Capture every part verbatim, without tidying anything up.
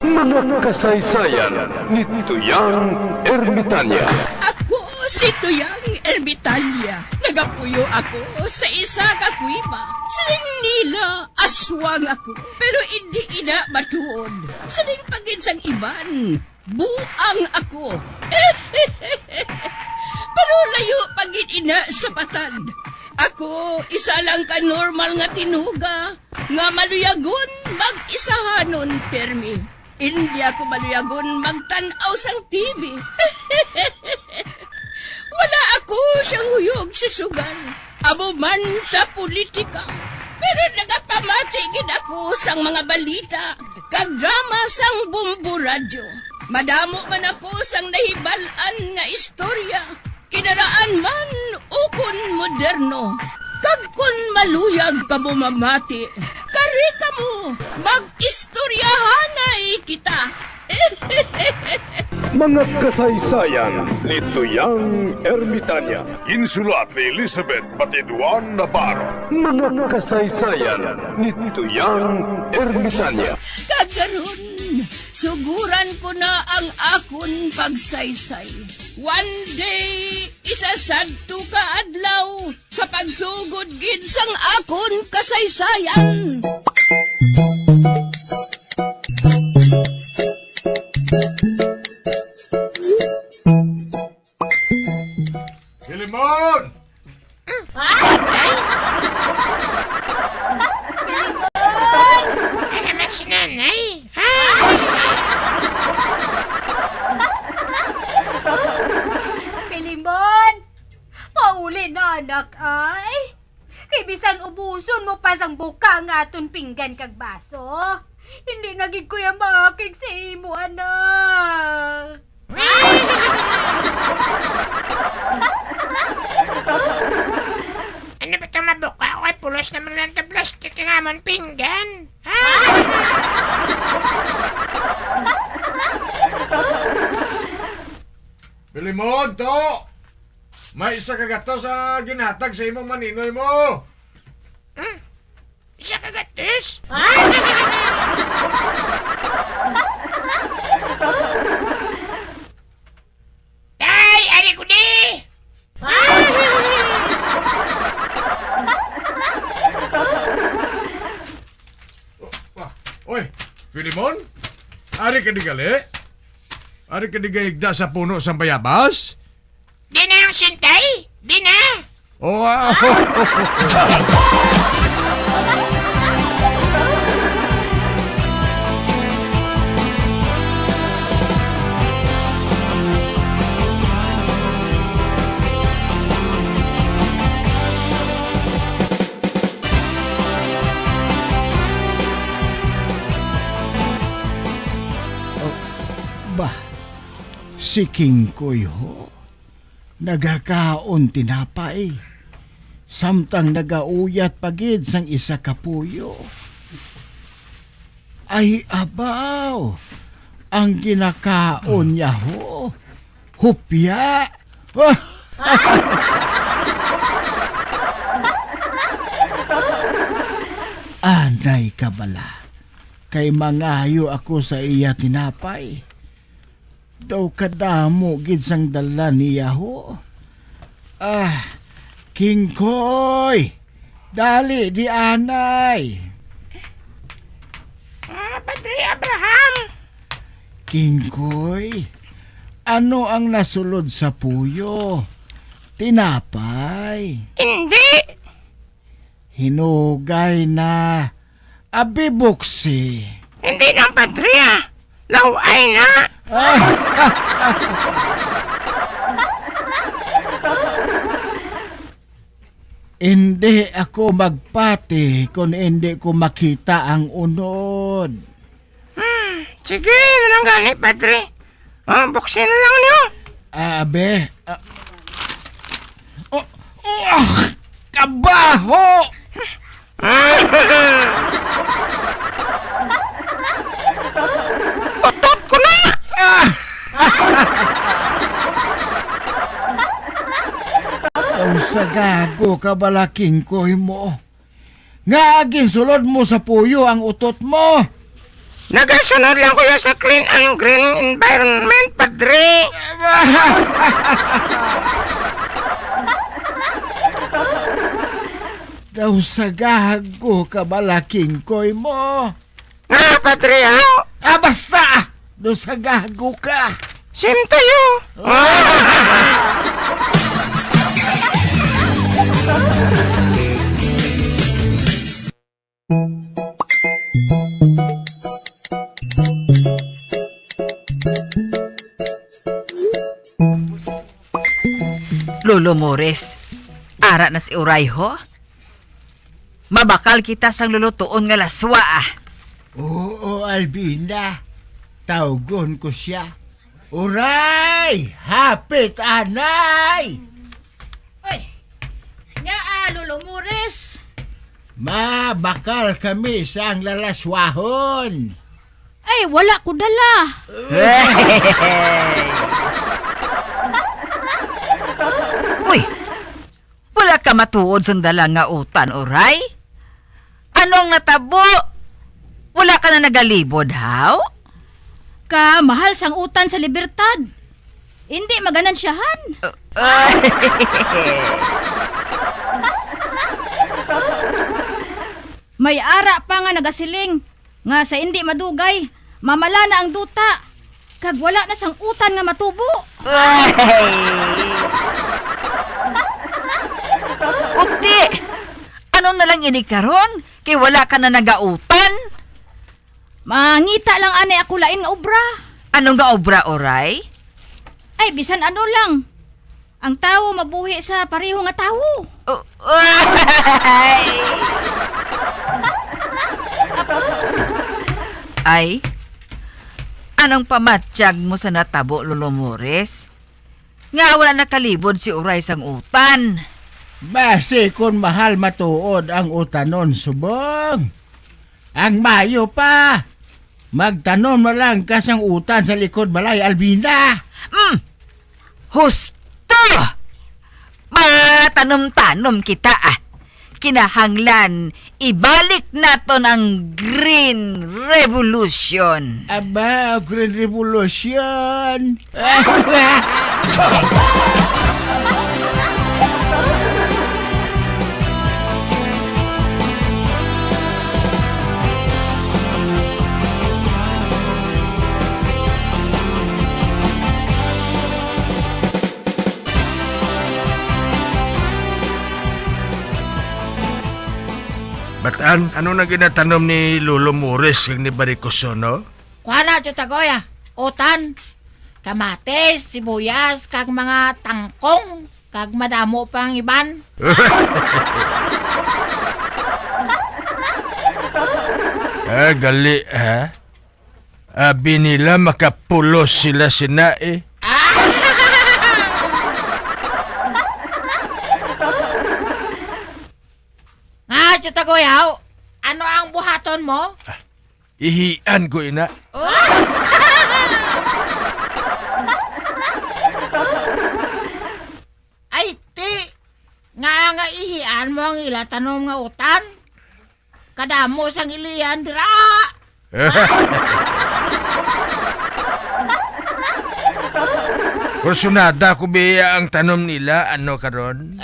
Mga kasaysayan ni Tuyang Ermitanya. Ako si Tuyang Ermitanya. Nagapuyo ako sa isa ka kuweba. Siling nila, aswang ako, pero indi ina matuod. Siling pa gid sang iban, buang ako. Pero layo pa gid ina sa patag. Ako, isa lang ka normal nga tinuga nga maluyagon mag-isahanon pirmi. Indi ako maluyagon magtan-aw sang T V. Wala ako siyang huyog sa sugal, amo man sa politika. Pero nagapamati gid ako sang mga balita kag drama sang Bombo Radyo. Madamo man ako sang nahibal-an nga istorya, kinaraan man ukon moderno. Kag kon maluyag kamo mamati, kari kamo, mag-istoryahanay kita. Mga kasaysayan ni Tuyang Ermitanya. Ginsulat ni Elizabeth Batiduan Navarro. Mga kasaysayan ni Tuyang Ermitanya. Kag karon, suguran ko na ang akon pagsaysay. One day, isa sadto ka adlaw, sa pagsugod gid sang akon kasaysayan. Filemon! Ano naman si nanay? Ha? Filemon! Pauli na, anak, ay. Kay bisan ubuson mo pa sang buka ang aton pinggan kag baso, hindi na gid ko ya maakig sa imo, anak. Ano ba itong mabuka? Oy, pulos naman lang ka plastic nga amon pinggan. Ha? Filemon, to! May isa ka gatos sa ginhatag sa imong maninoy mo. Hmm? Isa ka gatos? Tay, ari ko di! Oy, Filemon? Ari ka di gali? Ari ka di gahigda sa puno sang bayabas? Di na ang sintay? Di na? Oh, ah. Oh, bah, si King Koy ho. Nagakaon tinapay, samtang nagauyat pa gid sang isa ka puyo. Ay, abaw! Ang ginakaon niya ho, hupya! Anay ka bala, kay mangayo ako sa iya tinapay. Daw kadamo gid sang dala niya ho. Ah, King Koy, dali di anay. Ah, Padre Abraham. King Koy, ano ang nasulod sa puyo? Tinapay. Hindi. Hinugay na. Abi, buksi. Hindi na, Padre, ah. Law-ay na. Hindi ako magpati kon hindi ko makita ang unod. Hmm, sige na lang gani, Padre. Ah, buksi na lang niyo. Ah, abe. Ah. Oh, oh, ah, kabaho! Utot ko na! Ah! Ang sagago ka bala, King Koy mo. Nga ginsulod mo sa puyo ang utot mo? Nagasunod lang ko ya sa clean and green environment, Padre. Daw sa gago ka bala, Kingkoy mo. Nga, Padre, haw? Ah, basta! Daw sa gago ka. Same to you. Lolo Mores, ara na si Uray ho. Mabakal kita sang lulutuon nga laswa, ah. Oo, Albina. Tawgon ko sia. Uray! Hapit anay! Ay, nga, ah, Lolo Mores. Mabakal kami sang lalaswahon. Ay, wala ko dala. Uy, wala ka matuod sang dala nga utan, Uray? Ano ang natabo? Wala ka na nagalibod, haw? Ka mahal sang utan sa Libertad. Hindi maganansyahan. May ara pa nga nagasiling nga sa indi madugay, mamala na ang duta, kag wala na sang utan nga matubo. Uti! Ano na lang ini karon? Kay wala ka na nagautan? Mangita lang anay ako lain nga obra. Ano nga obra, Oray? Ay, bisan ano lang. Ang tawo mabuhi sa pareho nga tawo. Oh, ay! Ay, anong pamatyag mo sa natabo, Lolo Mores? Nga wala nakalibod si Uray sang utan? Basi kon mahal matuod ang utanon, subong. Ang mayo pa, magtanom na lang ka sang utan sa likod balay, Albina. Mm, husto! Matanom-tanom kita, ah. Kinahanglan, ibalik naton ang Green Revolution. Aba, Green Revolution. Batan, ano na ginatanom ni Lolo Mores kag ni Barikoso, no? Kuana, Tito Goy, ah. Utan, kamatis, sibuyas, kag mga tangkong, kag madamo pang iban. Ah, gali, ha? Abi nila makapulos sila sina, eh. Nga, Tito Goy, haw, ano ang buhaton mo? Ihian ko ina. Ay, ti! Nga nga ihian mo ang ila tanom nga utan? Kadamo sang ilian dira! Kursunada ko biya ang tanom nila, ano karon?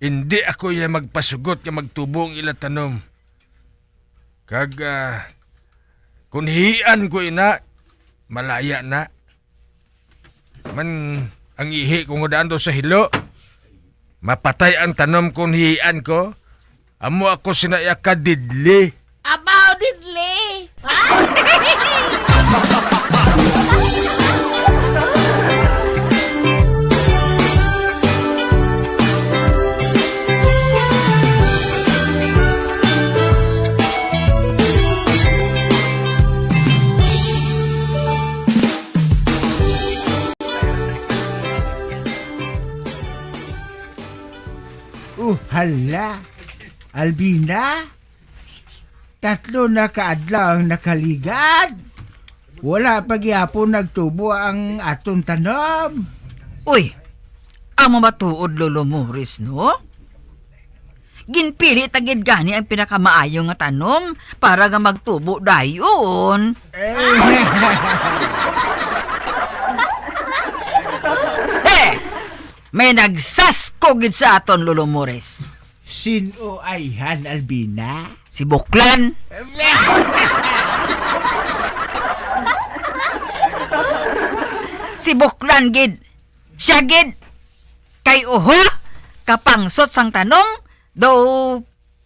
Indi ako iya magpasugot nga magtubo ang ila tanom. Kag, ah, kun hian ko ina, malaya na. Man, ang ihi ko nga daan daw sa hilo, mapatay ang tanom kun hian ko. Amo ako sina iya kadidli. Abaw, didli! Oh, hala. Albina? Tatlo na ka adlaw ang nakaligad. Wala pa gihapon nagtubo ang aton tanom. Uy, amo ba tuod, Lolo Morris, no? Ginpili ta gid gani ang pinakamaayo nga tanom para nga magtubo dayon. Eh. Eh, may nagsasko gid sa aton, Lolo Mores. Sin-o ayhan, Albina? Si Buklan. Si Buklan gid. Siya gid. Kay uha, kapangsot sang tanom, daw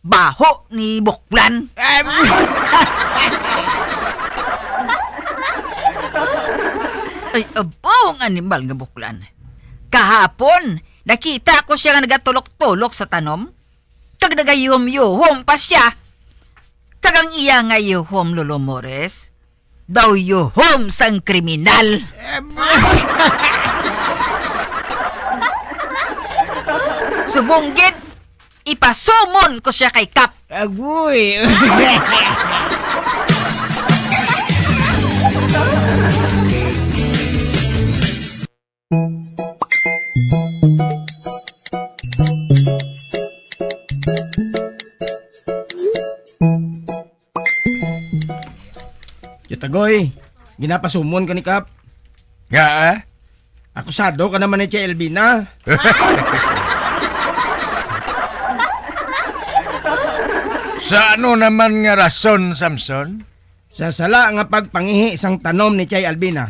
baho ni Buklan. Em. Ay, abaw ang animal nga Buklan. Kahapon, nakita ko siya nga nagatulok-tulok sa tanom, kag nagayuhom-yuhom pa siya. Kag ang iya nga yuhom, Lolo Mores, daw yuhom sang kriminal. Em. Subong gid, ipasumon ko siya kay Kap. Agoy. Tiyatagoy, ginapasumon ka ni Kap. Nga, ah? Akusado ka naman ni Tia Elvina. Sa ano naman nga rason, Samson? Sa sala nga pagpangihi sang tanom ni Chay Albina.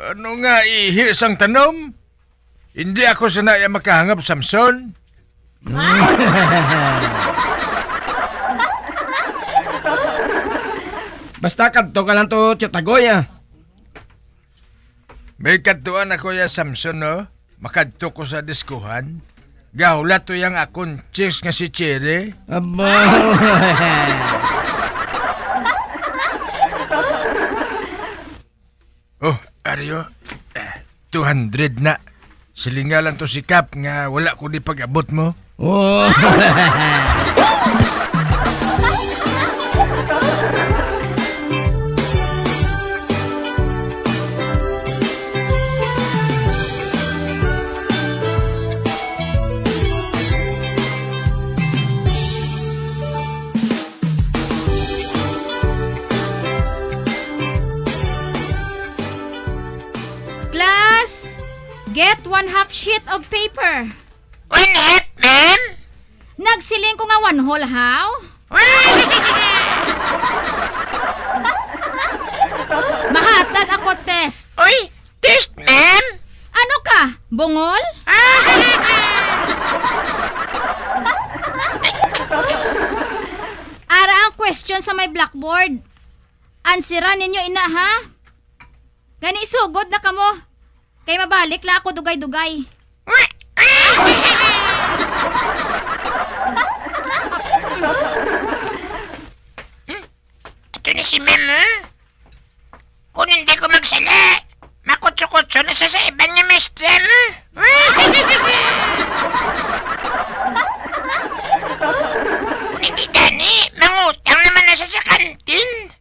Ano nga ihi sang tanom? Hindi ako sana iya makahangap, Samson. Basta kadto ka lang to, Tiyatagoy, ah. May kadtuan ako ya, Samson, no? Makadto ko sa diskuhan. Gahulat to yang akon chicks nga si Cherry. Aba. Oh, Aryo, eh, two hundred na. Silinga lang to si Kap nga wala ko di pag-abot mo. Oh. Class, get one half sheet of paper. One half, ma'am? Nagsiling ko nga one whole, how? Mahatag ako test. Oy, test, ma'am? Ano ka, bungol? Ara ang question sa may blackboard. Answeran ninyo ina, ha? Gani, sugod na kamo. Kay mabalik la ako dugay-dugay. Ato ni si Ma'am, ha? Kung hindi ko magsala, makutso-kutso na sa, sa iban nga mestra, ha? Kung hindi gani, mangutang naman na sa, sa kantin.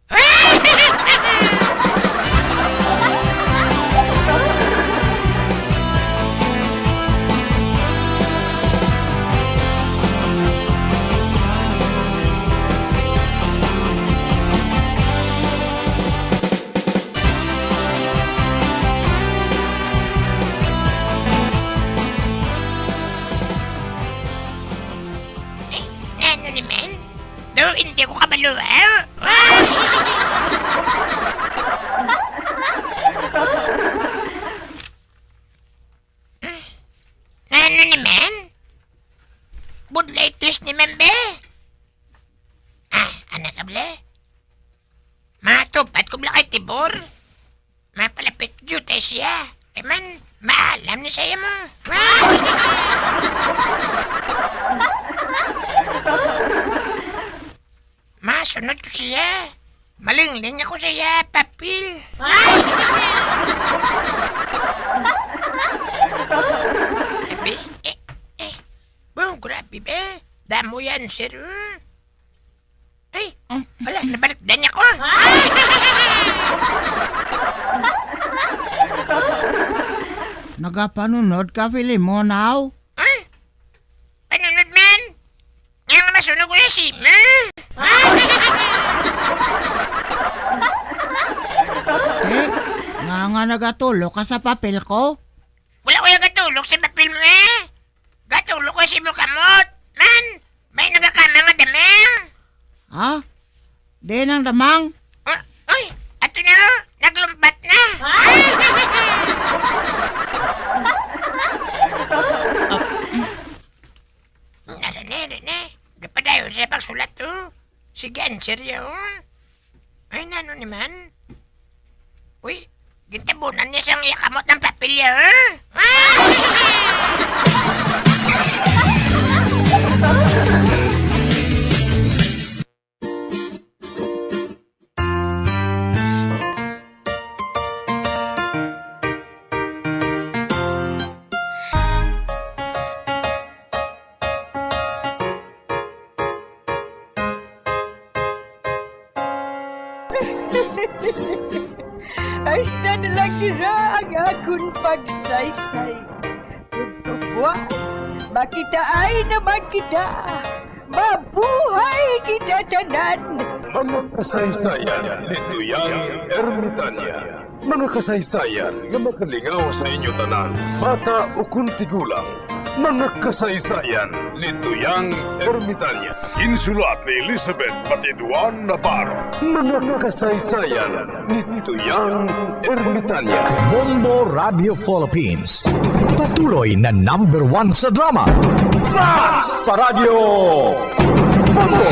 Nano ni man? Do, hindi ko kabalo, ah. Ano naman? Budlay test ni Ma'am, be. Ah, anak ka, ble? Matupad ko bala kay Tibor. Mapalapit gyud ay siya. Kay man, maalam ni siya mo. Masunod ko siya. Malingling ako sa iya papel. Abi, eh, eh. Wow, grabe ba? Damo yan, sir. Hmm. Ay, wala, nabalikdan niya ko. Gapanunod ka, Filemon, haw? Ah? Panunod man? Nga nga masunog ko sa sima? Eh, nga nga nagatulok ka sa papel ko? Wala ko yung gatulok sa papel mo, eh. Gatulok ko sa imo kamot. Man, may nagakama nga damang. Ha? Di nang damang? Ah, ay, ato na, naglumpat na. Ah, mm. Nara na, nara na. Gapadayon siya pagsulat, oh. Sige, answer ya, oh. Ay, nano naman? Uy, gintabunan niya siyang iya kamot ng papilya, ha? Hasta na lang dira ang akon pagsaysay. Ug buwas, makitaay naman kita. Mabuhay kita tanan! Mga kasaysayan ni Tuyang Ermitanya. Mga kasaysayan nga makalingaw sa inyo tanan, bata ukon tigulang. Mga kasaysayan ni Tuyang Ermitanya. Ginsulat ni Elizabeth Batiduan Navarro. Mga kasaysayan ni Tuyang Ermitanya. Bombo Radio Philippines. Patuloy na number one sa drama. Fast Paradyo! Bombo!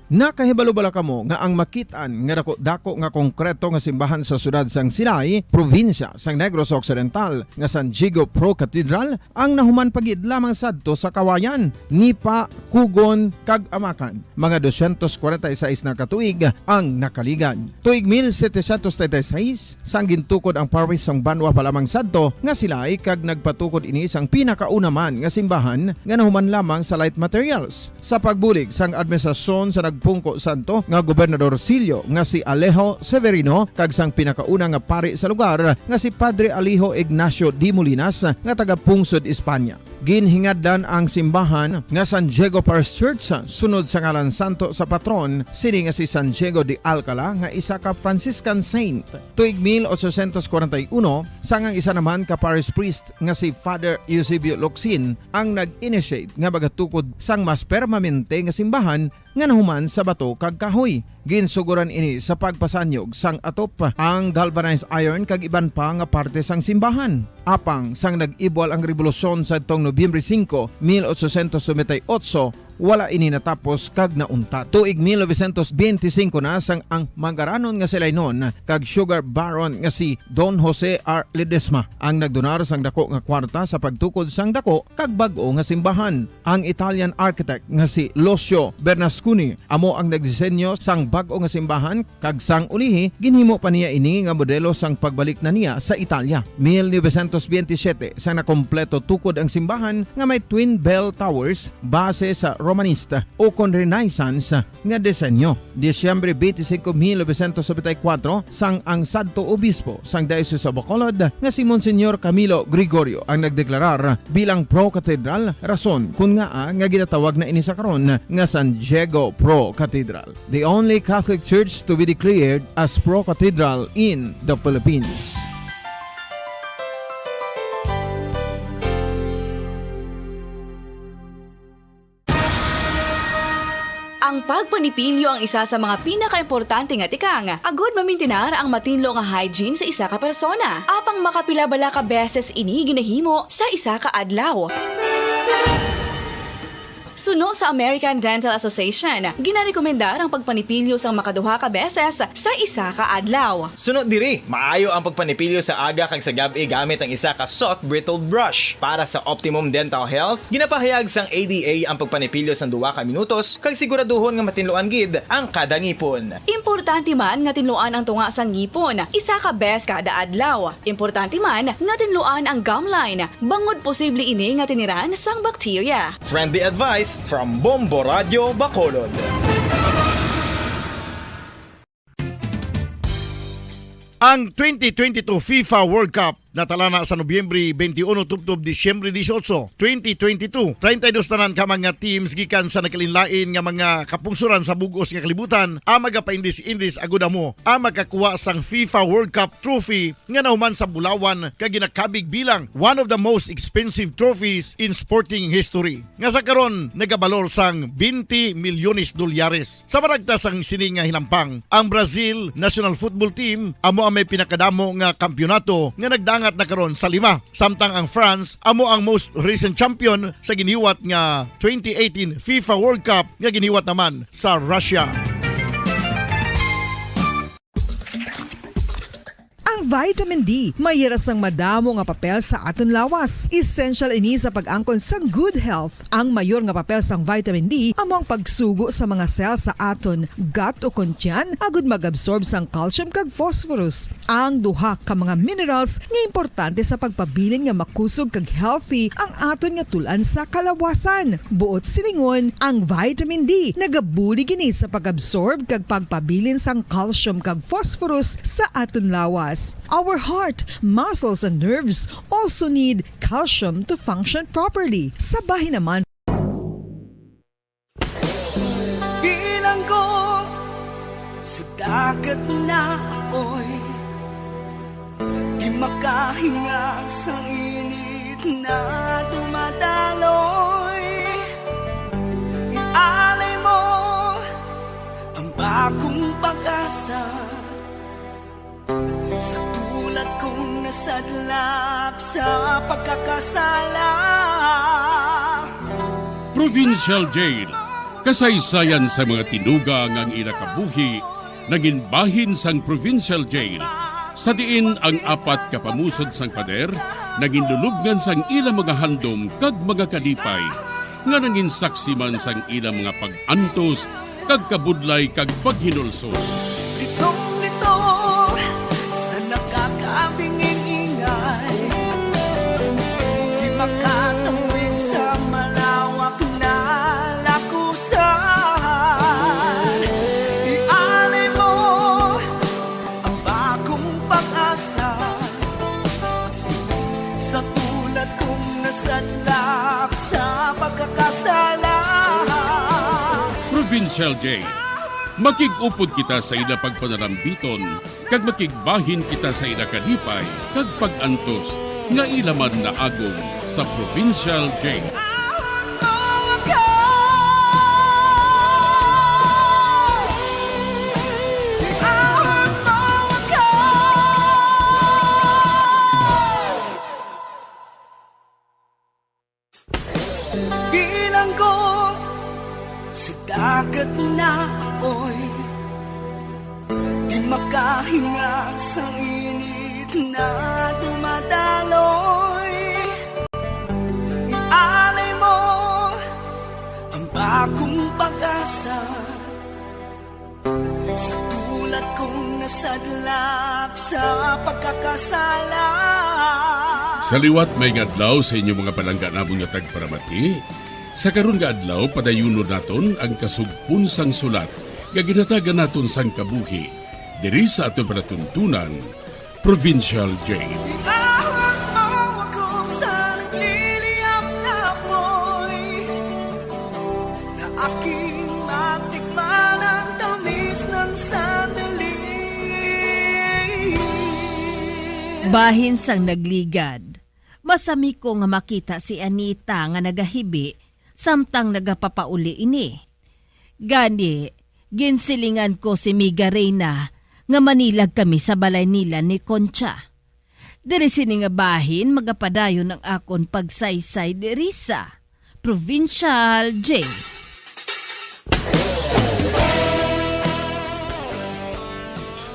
Nakahibalo bala kamo nga ang makit-an nga dako-dako nga konkreto nga simbahan sa siyudad sang Silay, probinsya sang Negros Occidental, nga San Diego Pro Cathedral, ang nahuman pa gid lamang sadto sa Kawayan, Nipa, Cogon, kag Amacan? Mga dosyentos kwarenta y seis na ka tuig ang nakaligad. Tuig mil setecientos treinta y seis, sang gintukod ang parish sang banwa pa lamang sadto nga Silay, kag nagpatukod ini sang pinakauna man nga simbahan nga nahuman lamang sa light materials. Sa pagbulig sang administrasyon sa nagpungko sadto nga Gobernador Silyo nga si Alejo Severino kag sang pinakauna nga pari sa lugar nga si Padre Alejo Ignacio de Molinas nga taga-pungsod Espanya. Ginhingadlan ang simbahan nga San Diego Parish Church sunod sa ngalan santo sa patron sini nga si San Diego de Alcala nga isa ka Franciscan saint. Tuig mil ochocientos kwarenta y uno, sang ang isa naman ka parish priest nga si Father Eusebio Locsin ang nag-initiate nga magatukod sang mas permanente nga simbahan nga nahuman sa bato kag kahoy. Ginsugoran ini sa pagpasanyog sang atop, ang galvanized iron kag iban pa nga parte sang simbahan. Apang sang nag-ibwal ang rebolusyon sadtong Nobyembre singko, mil ochocientos noventa y ocho, wala ini natapos kag nauntat. Tuig mil novecientos benti singko na sang ang mangaranon nga Silaynon kag sugar baron nga si Don Jose R. Ledesma ang nagdonar sang dako nga kwarta sa pagtukod sang dako kag bag-o nga simbahan. Ang Italian architect nga si Lucio Bernasconi amo ang nagdisenyo sang bag-o nga simbahan, kag sang ulihi ginhimo pa niya ini nga modelo sang pagbalik na niya sa Italia. Mil novecientos benti siyete, sang nakompleto tukod ang simbahan nga may twin bell towers base sa Romanista ukon Renaissance nga disenyo. Disyembre benti singko, mil novecientos nobenta y kuwatro, sang ang sadto obispo sang Diocese of Bacolod nga si Monsignor Camilo Gregorio ang nagdeklarar bilang pro-cathedral, rason kon ngaa nga ginatawag na ini sa karon nga San Diego Pro Cathedral, the only Catholic church to be declared as pro-cathedral in the Philippines. Ang pagpanipilyo ang isa sa mga pinakaimportante nga tikang agod mamintinar ang matinlo nga hygiene sa isa ka persona. Apang makapila bala ka beses ini ginahimo sa isa ka adlaw? Suno sa American Dental Association, ginarekomendar ang pagpanipilyo sang makaduha ka beses sa isa ka adlaw. Sunod diri, maayo ang pagpanipilyo sa aga kag sa gab-i gamit ang isa ka soft bristled brush. Para sa optimum dental health, ginapahayag sang A D A ang pagpanipilyo sang duha ka minutos kag siguraduhon nga matinluan gid ang kada ngipon. Importante man nga tinluan ang tunga sang ngipon isa ka bes kada adlaw. Importante man nga tinluan ang gum line bangod posible ini nga tiniran sang bakterya. Friendly advice from Bombo Radio Bacolod. Ang twenty twenty-two FIFA World Cup natala na sa Nobyembre twenty-one tubtob Disyembre dieciocho, twenty twenty-two. Treinta y dos tanan ka mga teams gikan sa nagkalainlain nga mga kapungsoran sa bug-os nga kalibutan ang magapaindis-indis agud amo ang makakuha sang FIFA World Cup trophy nga nahuman sa bulawan kag ginakabig bilang one of the most expensive trophies in sporting history, nga sa karon nagabalor sang twenty milyones dolyares. Sa maragtas sang sini nga hinampang, ang Brazil national football team amo ang may pinakadamo nga kampiyonato nga nagdangat na karon sa lima, samtang ang France amo ang most recent champion sa giniwat nga twenty eighteen FIFA World Cup nga giniwat naman sa Russia. Ang vitamin D may ira sang madamo nga papel sa aton lawas. Essential ini sa pag-angkon sang good health. Ang mayor nga papel sang vitamin D amo ang pagsugo sa mga cell sa aton gut o kon tiyan agud mag-absorb sang calcium kag phosphorus, ang duha ka mga minerals nga importante sa pagpabilin nga makusog kag healthy ang aton nga tul-an sa kalawasan. Buot silingon, ang vitamin D nagabulig ini sa pag-absorb kag pagpabilin sang calcium kag phosphorus sa aton lawas. Our heart, muscles, and nerves also need calcium to function properly. Sa bahin naman, bilanggo sa dagat na apoy, di makahinga sa init na dumadaloy. Ialay mo ang bagong pag-asa sa tulad kong nasadlak sa pagkakasala. Provincial Jail, kasaysayan sa mga tinuga nga ang ila kabuhi nangin bahin sang Provincial Jail, sa diin ang apat ka pamusod sang pader nangin lulubngan sang ila mga handom kag mga kalipay, nga nangin saksi man sang ila mga pag-antos kag kabudlay kag paghinulsol. Litong-lito sa nakakabinging ingay, di makatawid sa malawak na lakusan. Ialay mo ang bagong pag-asa sa tulad kong nasadlak sa pagkakasala. Provincial Jail, makig-upod kita sa ila pagpanalambiton, kag makigbahin kita sa ila kalipay kag pag-antos nga ila man naagom sa Provincial Jail. Bilanggo sa dagat na apoy, di makahinga sa init na dumadaloy. Ialay mo ang bagong pag-asa sa tulad kong nasadlak sa pagkakasala. Sa liwat, maayong adlaw sa inyo mga palangga namon nga tagparamati. Sa karon nga adlaw, padayunon naton ang kasugpon sang sulat nga ginhatagan naton sang kabuhi diri sa aton palatuntunan, Provincial Jail. Iahon mo ako sa nagliliyab na apoy, na aking matikman ang tamis ng sandali. Bahin sang nagligad, masami ko nga makita si Anita nga nagahibi samtang nagapapauli ini. Gani, ginsilingan ko si Miga Reyna nga manilag kami sa balay nila ni Concha. Diri sini nga bahin magapadayon ang akon pagsaysay diri sa Provincial Jail.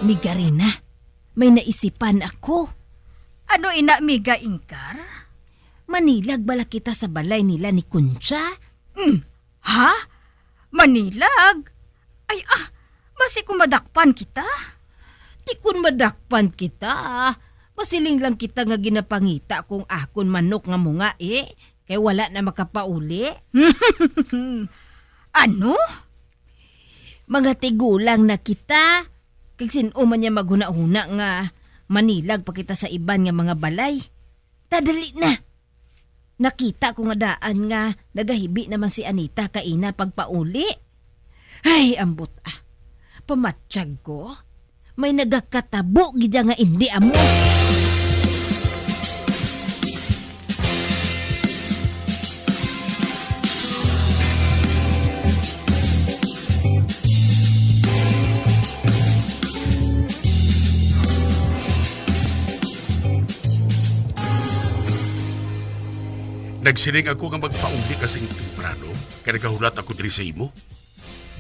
Miga Reyna, may naisipan ako. Ano ina, Miga Ingkar? Manilag bala kita sa balay nila ni Concha? Hmm. Ha? Manilag? Ay, ah, basi kung madakpan kita? Di kun madakpan kita, masiling lang kita nga ginapangita kung akon manok nga mungai, kay wala na makapauli. Ano? Mga tigulang na kita, kag sin-o man niya maghunahuna nga Manilag pa kita sa iban nga mga balay. Ta, dali na. Nakita ko nga daan nga nagahibi naman si Anita kaina pagpauli. Ay, ambot, ah. Pamatyag ko, may nagakatabo gid nga indi amo. Nagsiling ako nga magpauli ka sing temprano, kay nagahulat ako diri sa imo.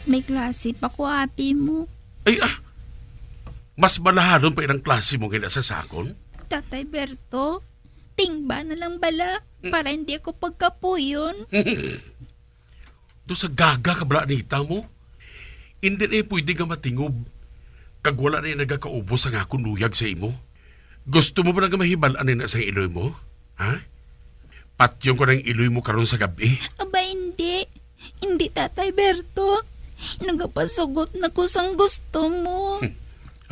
May klase pa ko, ate mo. Ay, ah! Mas malahalon pa inang klase mo nga sa sakon? Tatay Berto, tingba na lang bala Mm. para hindi ako pagkapuyon. Do sa gaga ka bala, Anita mo? Hindi na pwede nga matingob, kag wala na nagakaubos ang akon luyag sa imo. Gusto mo ba nga mahibal-an na sa iloy mo? Ha? Patyon ko ng iloy mo karon sa gabi. Aba, hindi. Hindi, Tatay Berto. Nagapasugot na ko sang gusto mo. Hmm.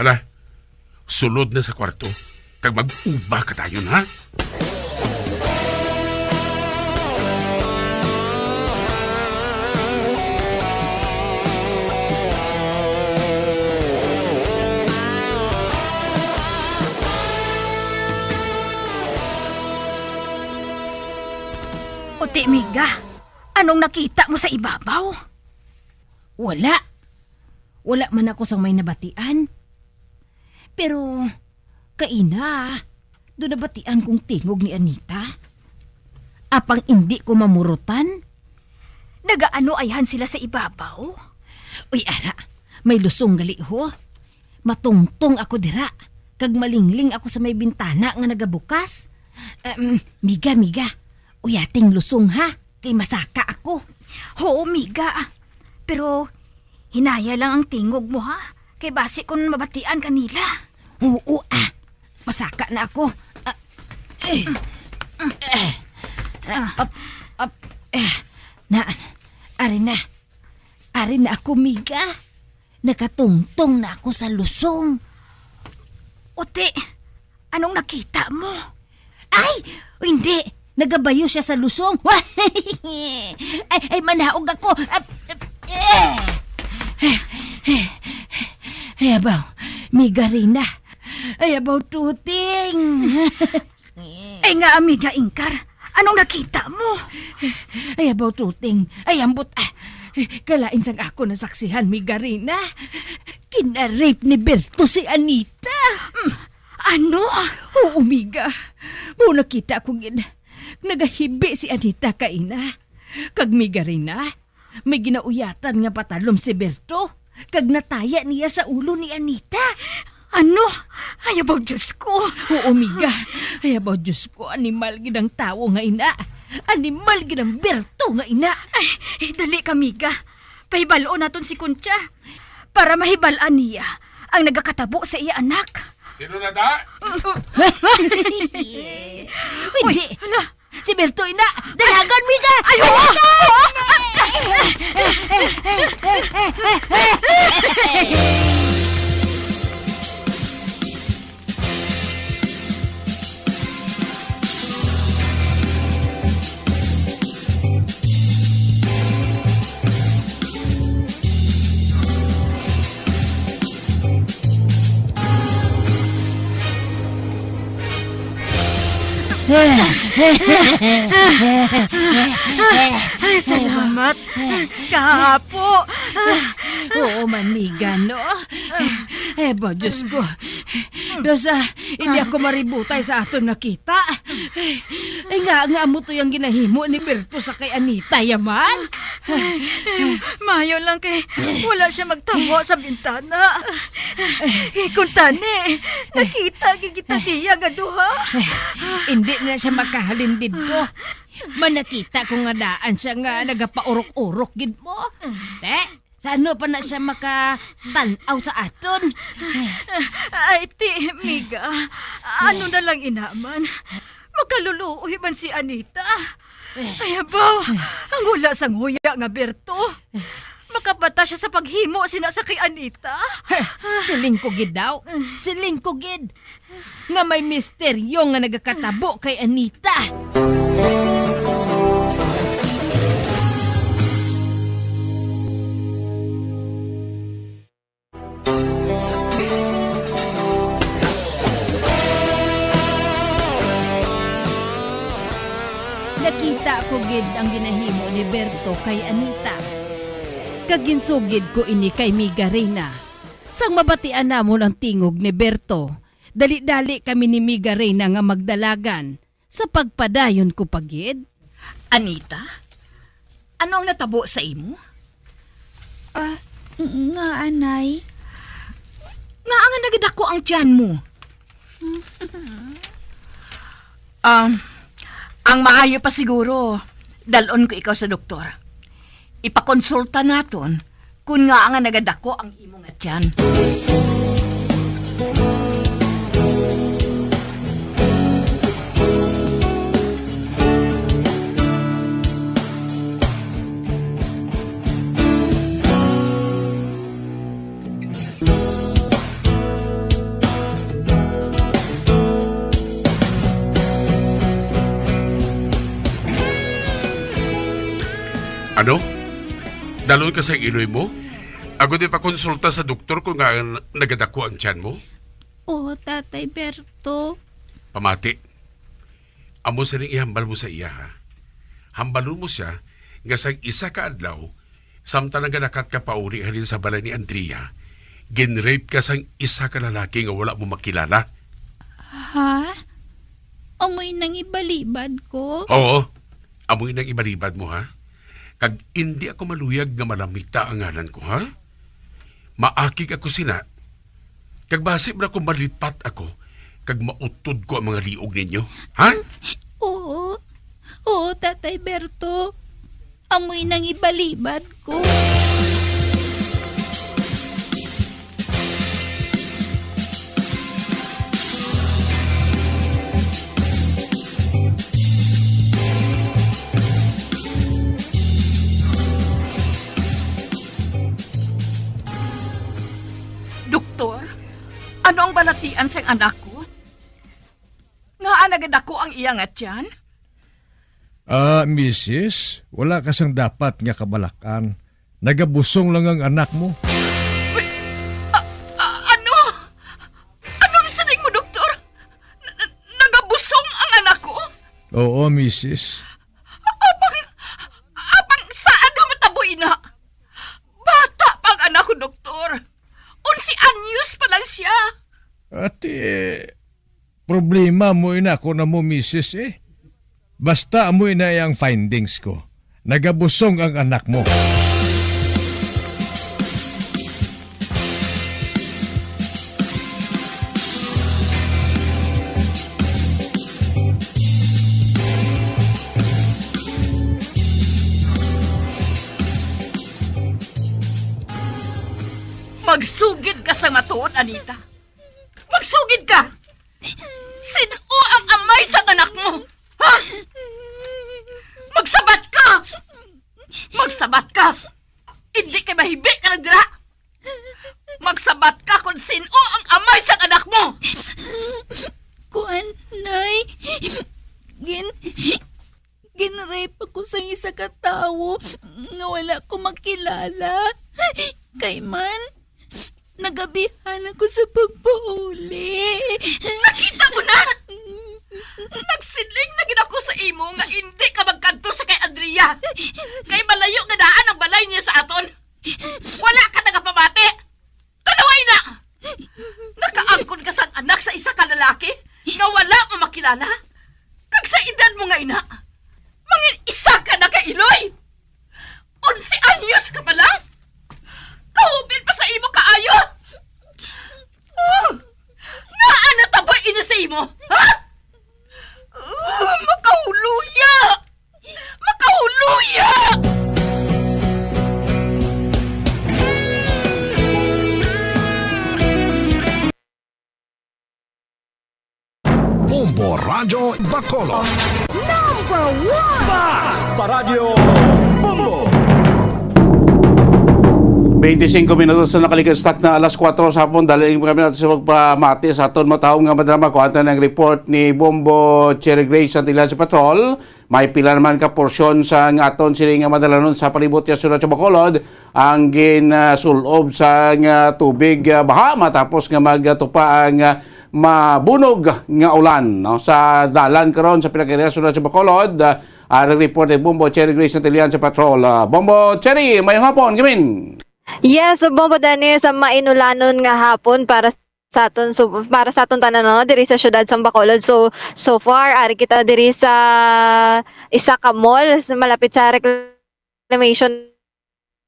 Hala, sulod na sa kwarto, kag mag-uba ka tayon, ha? Uti, Miga, anong nakita mo sa ibabaw? Wala. Wala man ako sang may nabatian. Pero, kaina, do nabatian kong tingog ni Anita. Apang indi ko mamurutan. Nagaano ayhan sila sa ibabaw? Uy, ara, may lusong gali, ho. Matungtong ako dira, kag malingling ako sa may bintana nga nagabukas. Em, Miga, Miga, uyating lusong, ha? Kay masaka ako. Ho, Miga. Pero hinaya lang ang tingog mo, ha? Kay basi kon mabatian ka nila. Oo, ah. Masaka na ako. Ah, eh. Eh. Ah, up, up, eh. Na, ari na. Ari na ako, Miga. Nakatungtong na ako sa lusong. Uti, anong nakita mo? Ay! Hindi! Nagabayo siya sa lusong. Ay, ay, manaog ako. Ah, eh. Ay, abaw, Miga Rina. Ay, abaw, Tuting. Ay nga, Amiga Ingkar, anong nakita mo? Ay, abaw, Tuting. Ay, ambot, ah. Kalain sang ako nasaksihan, Miga Rina. Ginarape ni Berto si Anita. Mm, ano? Oo, Miga. Mao nakita ko gid. Nagahibi si Anita kaina. Kag, Miga Rina, may ginauyatan nga patalom si Berto, kag nataya niya sa ulo ni Anita. Ano? Ay, abaw, Diyos ko. Oo, Miga. Ay, abaw, Diyos ko, animal gid ang tawo nga ina. Animal gid ang Berto nga ina. Ay, dali ka, Miga. Pahibal-on naton si Concha para mahibal-an niya ang nagakatabo sa iya anak. Sino na ta? Uy, hindi. Hala, si Berto, ina! Dalagan, Miga! Ay, oo! Ay, salamat. Kahapo. Oo man, Miga, no? Eh, ba, Diyos ko. Dosa, hindi ako maributay sa aton nakita. Ay, nga, nga mo to yung ginahimo ni Berto sa kay Anita, yaman? Ay, eh, maayo lang kay wala siya magtamo sa bintana. Eh, kung tani, nakita gid kita niya nga duha. Eh, hindi na siya makahalin didto. Manakita ko nga daan siya nga nagapaurok-urok gid mo. Te, sa ano pa na siya makatan-aw sa aton? Ay, ti, Miga, ano na lang inaman? Makaluluoy man si Anita. Ay, abaw, ang hula sang huya nga Berto. Makabata siya sa paghimo sina sa kay Anita? Heh, siling ko gid daw. Siling ko gid nga may misteryo nga nagakatabo kay Anita. Nakita ko gid ang ginahimo ni Berto kay Anita, kag ginsugid ko ini kay Miga Reyna. Sang mabatian namon ang tingog ni Berto, dali-dali kami ni Miga Reyna nga magdalagan sa pagpadayon ko pa gid. Anita, ano ang natabo sa imo? Ah, nga, anay. Nga nga nagadako ang tiyan mo? Um, ang maayo pa siguro, dalon ko ikaw sa doktor. Ipakonsulta naton kung nga nga nagadako ang imo nga tiyan. Ano? Dalon ka sa iloy mo? Ako di pa konsulta sa doktor kung nga nagadako ang tiyan mo? Oo, Tatay Berto. Pamati. Amo sining ihambal mo sa iya, ha? Hambalon mo siya nga sang isa ka adlaw, samtang nagalakat ka pauli halin sa balay ni Andrea, ginrape ka sang isa ka lalaki nga wala mo makilala. Ha? Amoy nang ibalibad ko? Oo, amoy nang ibalibad mo, ha? Kag indi ako maluyag nga malamita ang ngalan ko, ha? Maakig ako sina, kag basi bala ko malipat ako, kag mautod ko ang mga liog ninyo, ha? Oo. Oo, Tatay Berto. Amoy nang ibalibad ko. Doktor, ano ang balatian sang anak ko? Ngaa nagadako ang iya nga tiyan? Ah, misis, wala ka sang dapat nga kabalak-an. Nagabusong lang ang anak mo. Wait, a-, a-, ano? Anong siling mo, doktor? N-, n-, nagabusong ang anak ko? Oo, misis. Apang, apang saan nga matabo ina? Bata pa ang anak ko, doktor. Onse anyos pa lang siya. Ate, problema mo ina ko na mo, misis, eh. Basta amo ina ang findings ko. Nagabusong ang anak mo. Magsugid ka sa matuod, Anita. Magsugid ka! Sin-o ang amay sang anak mo? Ha? Magsabat ka! Magsabat ka! Indi kay mahibi ka lang dira! Magsabat ka kon sin-o ang amay sang anak mo! Kuan, Nay. Gin-, Ginrape ako sang isa ka tawo nga wala ko makilala. Kay man, nagabihan ako sa pagpauli. Nakita mo na! Nagsiling na gid ako sa imo nga indi ka magkadto sa kay Andrea. Kay malayo na daan ang balay niya sa aton. Wala ka nagapamati. Tan-awa ina! Nakaangkon ka sang anak sa isa ka lalaki nga wala mo makilala? Kag sa edad mo nga ina, mangin-isa ka na ka iloy! Onse anyos ka pa lang? Kaupil pa sa imo kaayo! Oh, ngaa natabo ini sa imo, ha? Oh, makahuluya! Makahuluya! Bombo Radyo Bacolod. Number one! Basta Radyo Bombo! Twenty-cinco minutos na nakalipas na alas kuwatro sa hapon. Dali lang kami natin sa pagpamati sa aton mga tawo nga madrama. Kuha natin ang report ni Bombo Cherry Grace Santillan sa Patrol. May pila naman ka porsyon sa nga aton sini nga madalanon sa palibot nga siyudad sa Bacolod ang gin, ah, sulob sa nga tubig, ah, baha matapos nga magtupa ang, ah, mabunog nga ulan, no? Sa dalan karon sa pinakairiya sa siyudad sa Bacolod, ah, ang report ni Bombo Cherry Grace Santillan sa Patrol. Ah, Bombo Cherry, mayong hapon, gamin. Yes, Bombo Dennis, ang mainulanon nga hapon para sa aton, so, para sa aton tanan, no, diri sa siyudad sang Bacolod. So, so far, ari kita diri sa isa ka mall, sa malapit sa reclamation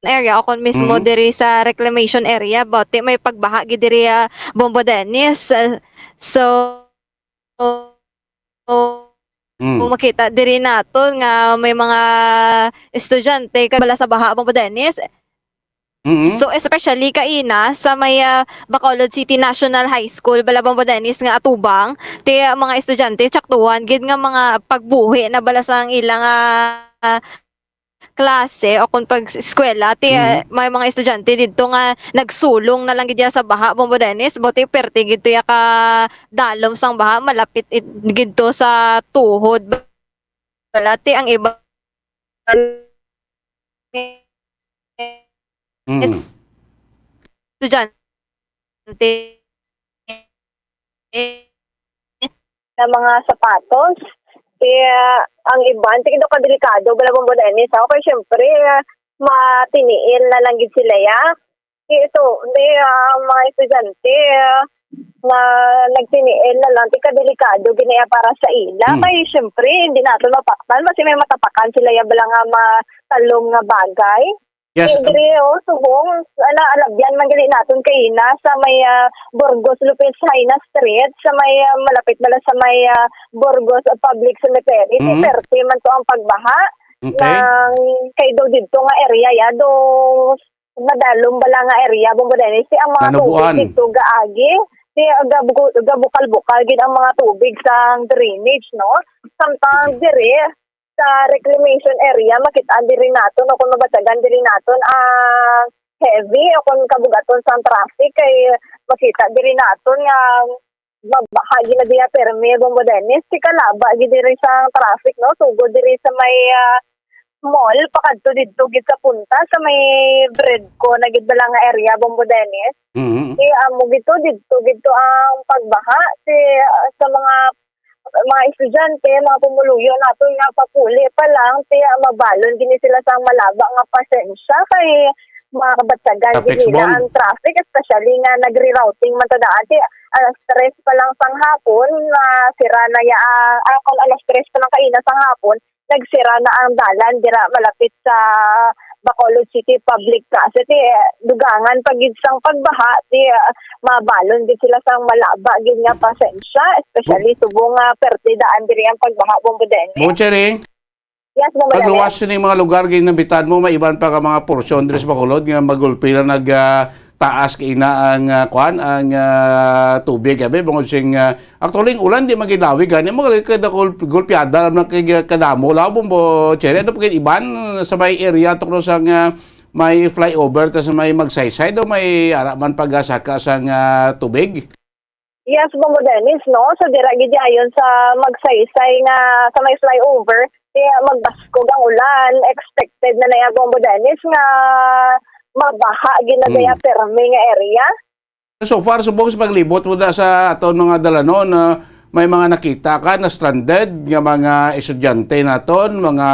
area, o kon mismo Mhm. diri sa reclamation area, bati may pagbaha gid diri, ah, Bombo Dennis. Ah, so, Mm. makita diri naton nga may mga estudyante kag bala sa baha, Bombo Dennis. Mm. So, especially kaina sa may, ah, Bacolod City National High School, bala, Bombo Dennis, nga atubang, ti, ah, mga estudyante, tsaktuhan gid nga mga pagbuhi na bala sang ilang, ah, klase o kung pag-eskwela, ti, ah, Mhm. may mga estudyante didto nga nagsulong na lang gid ya sa baha, Bombo Dennis, buti perte gid to ya ka dalom sang baha, malapit it-, gid to sa tuhod. Bala, ti, ang iba Mm. estudyante na mga sapatos. Kaya ang iban, tingin ko kadelikado, bala, Bombo Dennis, ha? Okay, syempre, ah, matiniil na lang gid sila, ya. Kaya ito, hindi, ah, ang mga estudyante, ah, na nagtiniil na lang, tingin ko kadelikado, ginaya para sa ila. Hmm. Kaya syempre, hindi natin mapaktan, kasi may matapakan sila, ya, bala nga matalom nga bagay. Yes, Diri, oh, subong, ala, alabyan man gali naton kaina sa may, ah, Burgos Lopez Jaena Street, sa may, ah, malapit bala sa may, ah, Burgos Public Cemetery. Mhm. Perte man to ang pagbaha Okay. ng kay daw didto nga area, ya, do madalom bala nga area, Bombo Dennis, si ang mga Nanubuan. tubig didto gaagi, si, ah, gabu-, gabukal-bukal gid ang mga tubig sang drainage, no? Samtang diri, sa reclamation area, makit-an diri naton, o kung mabasagan diri naton, ang heavy o kung kabugaton sang traffic, kay makita diri naton nga mabaha gid na diya permi, Bombo Dennis, si kalaba gid diri sang traffic, no? Sugod diri sa may, ah, mall, pakadto didto gid sa punta, sa may Bredco na gid bala nga area, Bombo Dennis. Mhm. Kay amo gid to, didto gid to ang pagbaha, si, ah, sa mga mga estudyante, mga pumuluyo naton nga papuli pa lang, ti, ah, mabalon gini sila sang malaba nga pasensya kay makabatyagan gid Apex nila Mall. ang traffic, especially nga nagre-routing man ta daan. Ti, alas tres pa lang sang hapon, ah, sira na ya, ah, ah, kung alas tres pa lang kaina sang hapon, nagsira na ang dalan dira malapit sa Bacolod City Public Plaza. Ti, eh, dugangan pa gid sang pagbaha, ti, ah, mabalon gid sila sang malaba gid nga pasensya, especially subong nga perte daan diri ang pagbaha, Bombo Dennis. Mo, Cherry, Yes, Bombo Dennis. pagluwas ni mga lugar gid nabitan mo, may iban pa ka mga porsyon diri sa Bacolod nga magulpi na nag, ah, taas kaina ang, ah, kuan, ang, ah, tubig, abi, bangod sing, ah, actually, ang ulan di magilawig, gani mo, kay kada gul-, gulpiada lang na kay kadamo, law, Bombo Cherry, ano pa gid iban sa may area, tukro sa nga may flyover, ta sa may Magsaysay, do may ara man pagasaka sa nga tubig? Yes, Bombo Dennis, no? So, dira gid ayon sa Magsaysay nga sa may flyover, kaya magbaskog ang ulan, expected na na ya, Bombo Dennis, nga mabaha gid na Mm. kaya permi nga area. So far, subong sa paglibot mo da sa aton mga dalanon, ah, may mga nakita ka na stranded nga mga estudyante naton, mga,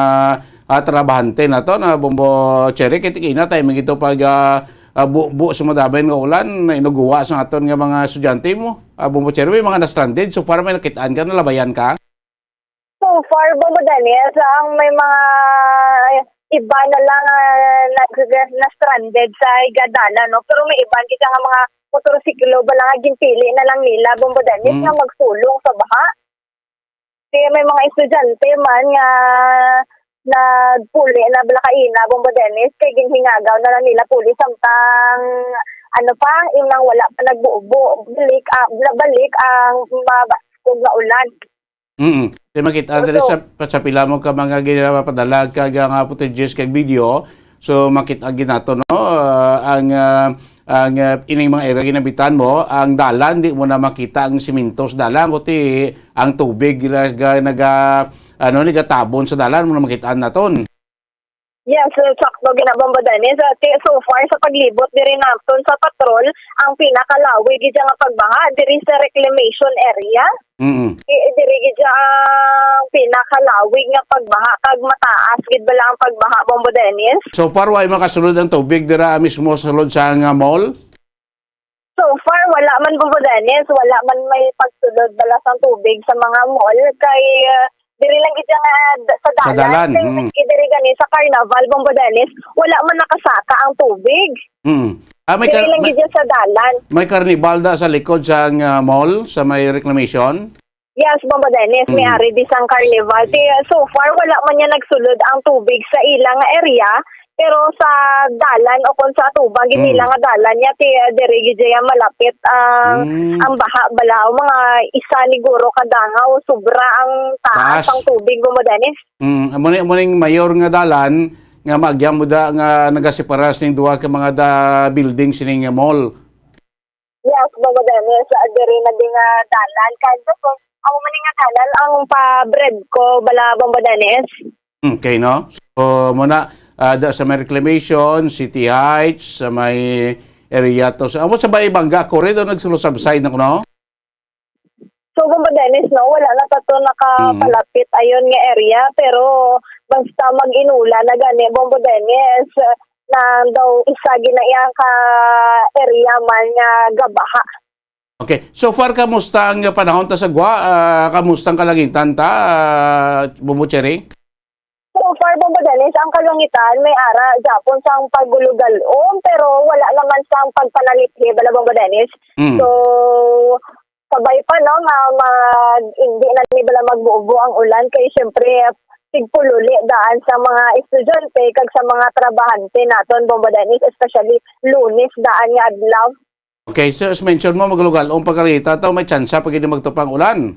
ah, trabahante naton, ah, Bombo Cherry, kay tikina tayo man gito pag, ah, ah, bu-, bu-, sa madamay nga ulan, na inuguwa sa aton nga mga estudyante mo. Ah, Bombo Cherry, may mga na-stranded. So far, may nakitaan ka, nalabayan ka? So far, Bombo Dennis, ang may mga iba na lang, ah, nag-, na-stranded sa higadalan, no? Pero may iban kita nga mga motorsiklo, bala nga ginpili na lang nila, Bombo Dennis, Mm. nga magsulong sa baha. Kaya may mga estudyante man nga nagpuli na bala kaina, Bombo Dennis, kay ginhingagaw na lang nila puli samtang, ano pa, yung nang wala pa nagbubo, balik, ah, balik ang mabaskog nga ulan. Mm. Di makita diri Oto. sa, sa pila mo ka mga ginapadalag ka nga footages kag video, So, makita gid nato, no, ah, ang, ah, ang, ah, ining mga area ginabitan mo, ang dalan, di mo na makita ang simento sa dalan, kundi ang tubig nila ga-, naga-, ano, nagatabon sa dalan, mo na makitaan naton. Yes, so, sakto gina, Bombo Dennis. At, eh, so far sa paglibot diri naton sa patrol, ang pinakalawig gid nga pagbaha diri sa reclamation area. Mm. I-, diri gid siya ang pinakalawig nga pagbaha, kag mataas gid bala ang pagbaha, Bombo Dennis? So far, way makasulod ang tubig dira mismo sulod sa nga mall? So far, wala man, Bombo Dennis, wala man may pagsulod bala sang tubig sa mga mall, kay, ah, diri lang gid siya nga d-, sa Sa dalan, dalan, kay mm. Maski diri gani sa Carnival, Bombo Dennis, wala man nakasaka ang tubig. Mm. Ah, may Diri kar-, lang may, gid siya sa dalan. May karnibal da sa likod sa nga mall, sa may reclamation? Yes, Bombo Dennis, may Mm. ari di sang carnival. Ti, so far, wala man niya nagsulod ang tubig sa ilang area, pero sa dalan o kung sa atubang gid Mm. nila nga dalan niya, ti, diri gid siya malapit ang, Mm. ang baha bala, o mga isa niguro ka dangaw, sobra ang taas Taas. ang tubig, Bombo Dennis. Mm, amo ni, amo ning mayor nga dalan nga maagyang mo da nga nagaseparar sining duha ka mga da-, building sining mall. Yes, Bombo Dennis, ah, diri na din nga dalan. Kanto po, amo man nga dalan ang pa-Bredco bala, Bombo Dennis. Okay, no? So, muna, ah, da sa may reclamation, City Heights, sa may area to. Sa, amo sa may Bangga, Corridor, nagsulo-subside na kuno? So, Bombo Dennis, no, wala na ta to nakapalapit Mm. ayon nga area, pero basta mag-inula na gani, Bombo Dennis, na daw isa gid na iyang ka area man nga gabaha. Okay. So far, kamusta ang panahon ta sa gwa? Ah, kamusta ang kalangitan ta, ah, Bombo Cherry? So far, Bombo Dennis, ang kalangitan may ara gyapon sang pagulugalom, pero wala naman sang pagpanalithi bala, Bombo Dennis. Mm. So, sabay pa, no, nga mag-, hindi na ni bala magbubo ang ulan, kay syempre, tigpululi daan sa mga estudyante kag sa mga trabahante naton, Bombo Dennis, especially Lunes daan nga adlaw. Okay, so, as mention mo, maglugal-ong pagkarita to, may tsansa pa gid magtupang ulan.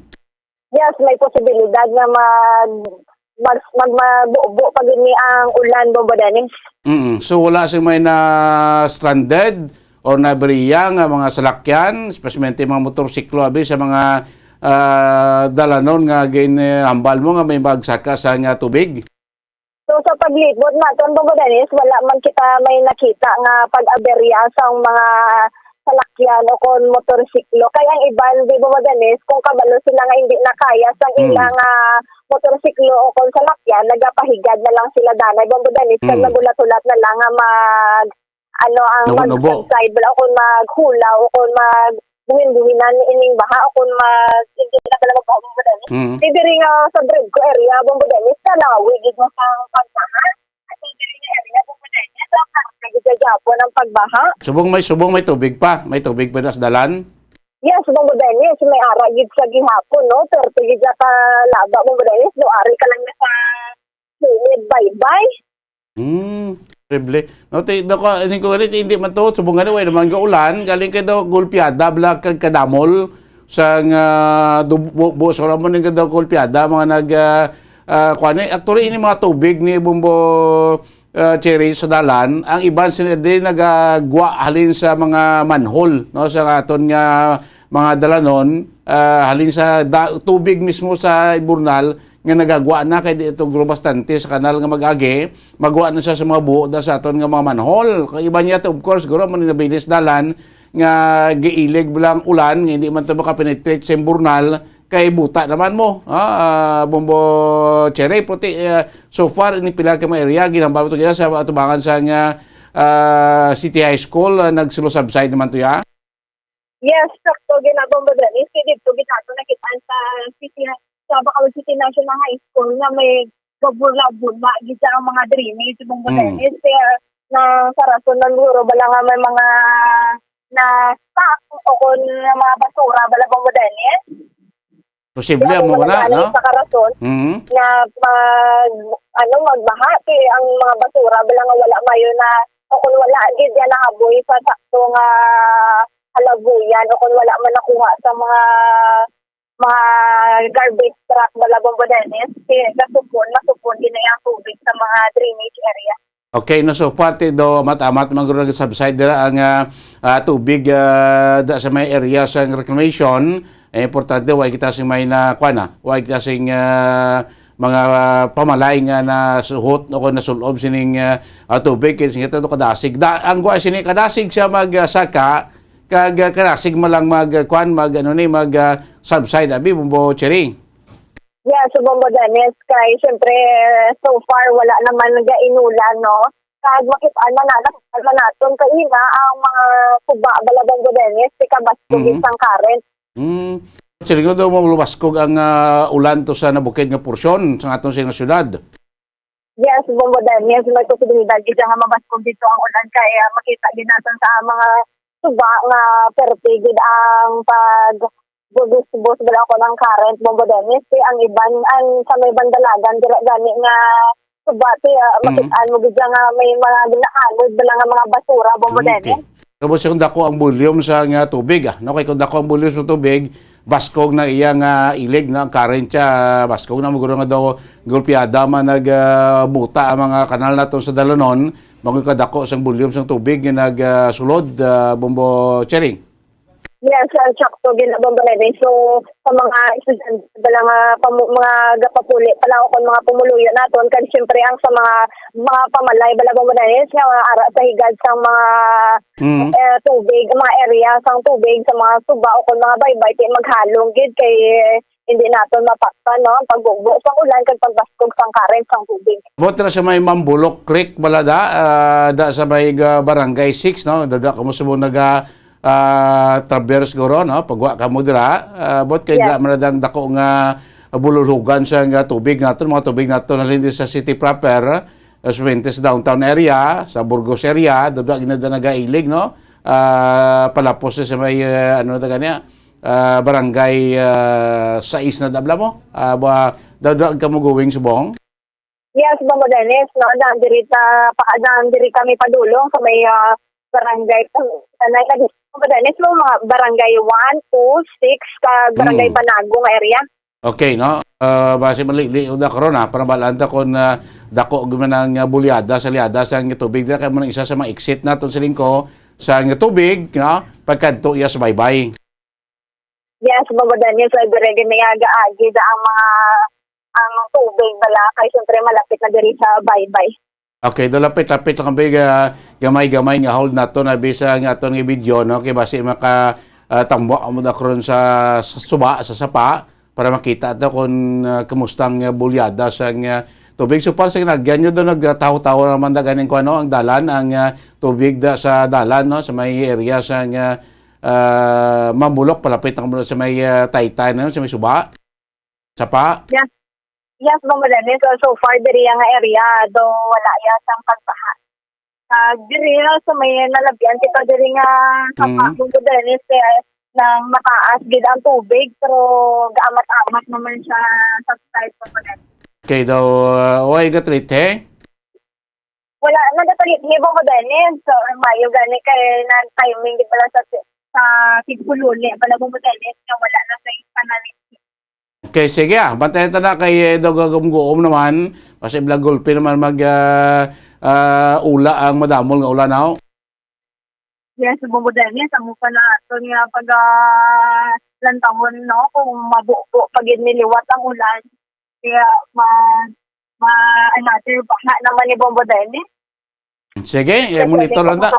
Yes, may posibilidad nga mag-, mag-, mag-, magbubo pa gid ni ang ulan, Bombo Dennis. Mm. So, wala sing may na-stranded or naberiya nga mga salakyan, especially mga motorsiklo, abi, sa mga, ah, dalanon nga ginhambal mo nga may magsaka sa nga tubig? So, sa paglibot naton, Bombo Dennis, wala man kita may nakita nga pag-aberya sang mga salakyan o kon motorsiklo. Kay ang iban, di, Bombo Dennis, kung kabalo sila nga hindi na kaya sang Mm. ilang, ah, motorsiklo o kon salakyan, nagapahigad na lang sila danay, Bombo Dennis, kag Mm. naghulat-hulat na lang nga mag, ano, ang Nubo-nubo. mag-subside bala, o kon maghulaw, o kon magbuhin-buhinan ining baha, o kon mag-, hindi na pala magbaha, Bombo Dennis. Mm. Di diri nga sa Bredco area, Bombo Dennis, nalawi gid na sang pagbaha. At diri nga area, Bombo Dennis, ang parte gid sa Japon ang pagbaha. Subong may, subong may tubig pa. May tubig pa na sa dalan? Yes, Bombo Dennis, may ara gid sa gihapon, no? Pero gid sa kalaba, Bombo Dennis, no, ari ka lang na sa kilid, baybay. Hmm, terrible. No, ti-, no, ka-, hindi ko ganit, hindi man to, subong gani, way naman ga ulan, galing kay daw gulpiada, bala, kag kadamol, sa nga, dubo, bu-, so, ramon nga daw gulpiada, mga nag, ah, ah, kuwan, eh, actually, ini mga tubig ni Bombo, ah, Cherry sa dalan, ang iban sila din nagagwa halin sa mga manhole, no, sa aton nga mga dalanon, ah, halin sa da-, tubig mismo sa Imburnal, nga nagagwa na kay di ito guro bastante sa kanal nga mag-agi, magwa na siya sa mga buho da sa aton nga mga manhole. Kay iba niya to, of course, guro man nabilis dalan nga giilig lang ulan nga hindi man to makapenetrate sa Imburnal kay buta naman mo, ha, ah, Bombo Cherry, puti, ah, so far, ini pila ka mga area, ginambal mo to gina sa atubangan sa nga, ah, City High School, ah, nagsulo subside naman to ya. Yes, sakto, ginabomba Dennis. Kaya dito, ginato nakita sa city, sa Bacolod City National High School nga may gabula-bula gid ang mga drainage, Bombo Mm. Dennis. Kaya na sa rason ng guro, bala nga may mga na-stack o kung mga basura, bala, Bombo Dennis. Posible, Kaya amo kung na, wala no? Sa karason, Mhm. na mag, ano, magbaha, kay ang mga basura, bala nga wala mayo na, o kung wala, gid yan nahaboy sa sakto nga halaguyan, o kung wala man nakuha sa mga, mga garbage truck, bala, Bombo Dennis, kay gasupon, masupon din na yung tubig sa mga drainage area. Okay, no, so parte do amat-amat man guro nag-subside dira ang, ah, ah, tubig, ah, da sa may area sang reclamation. Eh, importante, wa kita sing may na, kuwan na, wa kita sing, ah, mga, ah, pamalay nga nasuhot o kung nasulob sining, ah, ah, tubig, kay sing ito kadasig. Da, ang kuwan sini kadasig siya mag, ah, saka, kag, ah, kadasig man lang mag, ah, kuwan, mag, ano ni, mag, ah, subside, abi, Bombo Cherry. Yeah, so Bombo Dennis, kay siyempre, so far, wala naman nagainulan, no? Kag makit-an man na, nakit-an man naton kaina ang mga suba bala, Bombo Dennis, ti kabaskog Mhm. sang current. Hmm. Silingon daw mo lumaskog ang, ah, ulan to sa nabukid nga porsyon sa aton sing syudad. Yes, Bombo Dennis, may posibilidad gid nga mabaskog dito ang ulan kay, ah, makita gid naton sa mga suba nga perti gid ang pag bubus-bus bala ko ng current, Bombo Dennis. Ti ang iban, ang sa may bandalagan, dira gani nga suba, ti, ah, Mhm. makit-an mo gid nga may mga ginaanod bala nga mga basura, Bombo Dennis. Tapos kung dako ang volume sa nga tubig, ah, no? Kay kung dako ang volume sa tubig, baskog na iya nga ilig, no? Ang current siya, baskog na, maguro nga daw gulpiada man nag, ah, buta ang mga kanal naton sa dalanon, maging kadako sang volume sang tubig nga nag, ah, sulod, ah, Bombo Cherry. Yes, uh, sakto gid na, Bombo Dennis. So, sa mga estudyante bala nga pamu- mga gapapuli pala o kon mga pumuluyo naton, kag siyempre ang sa mga mga pamalay bala, Bombo Dennis, nga ara sa higad sang mga Mm. eh, tubig, mga area sang tubig sa mga suba o kon mga baybay, ti maghalong gid kay hindi naton mapaktan, no, ang pagbugbo sang ulan kag pagbaskog sang current sang tubig. Buot na sa may Mambulok Creek bala da, ah, da sa may, ah, Barangay six, no? Dada kamo subong naga, ah, traverse guro, no? Pagwa kamo dira, ah, buot kay Yeah. dira man dang dako nga bululhugan sa nga tubig naton, mga tubig naton halin di sa city proper, ah, sa Fuentes downtown area, sa Burgos area, dada ginada nagailig, no? Ah, palapos sa may, ah, ano na taga niya? Ah, barangay, ah, sais na dabla mo? Ah, ba, dada kamo going subong? Yes, Bombo Dennis, no, daan diri ta, pa, daan diri kami padulong sa may, ah, barangay, sanay na dito, Bombo Dennis, no, mga barangay one, two, six, kag barangay Mm. Banago nga area. Okay, no? Ah, basi malili da karon, ah, para malaan ta kung, ah, dako gyud man ang, ah, bulyada sa lyada sa nga tubig dira kay mo nang isa sa mga exit naton sa lingko sa nga tubig, no? Pagkadto iya sa baybay. Yes, Bombo Dennis, so dire gid may agaagi da ang mga, ang tubig bala kay siyempre malapit na diri sa baybay. Okay, do lapit-lapit lang kami, ah, gamay-gamay nga hold nato na bisa nga aton nga video, no? Kay basi maka, ah, tambok mo da karon sa, sa suba, sa sapa, para makita ta kung, ah, kumusta ang, ah, bulyada sa nga tubig. So, para sa ginagyan nyo do, nagtaho-taho naman da ganing kung ano, ang dalan, ang, ah, tubig da sa dalan, no? Sa may area sa nga, ah, Mambulok, palapit na kamo sa may, ah, Taytay, no? Sa may suba. Sapa? Yes, Bombo Dennis, so, so far diri nga area do wala ya sang pagbaha. Ah, diri na sa may nalabian kita diri nga sa Mm. pa, Bombo Dennis, kaya nang mataas gid ang tubig, pero gaamat-amat naman siya sa side, Bombo Dennis. Okay daw, uh, why got rite? Wala na dapat ni Bombo Dennis, so mayo gani kay nag-timing gid pala sa sa Tigpululi pala, Bombo Dennis, nga wala na sa panalin. Okay, sige, ah. Bantayan ta na kay, eh, daw gagumguom naman. Kasi bla gulpi naman mag, ah, ah, ula ang madamol nga ulan, aw. Yes, Bombo Dennis, amo pa na aton nga pag, ah, lantawon, no, kung mabubo pa gid ni liwat ang ulan. Kaya ma, ma, another baha naman ni Bombo Dennis. Sige, eh, monitor lang ta.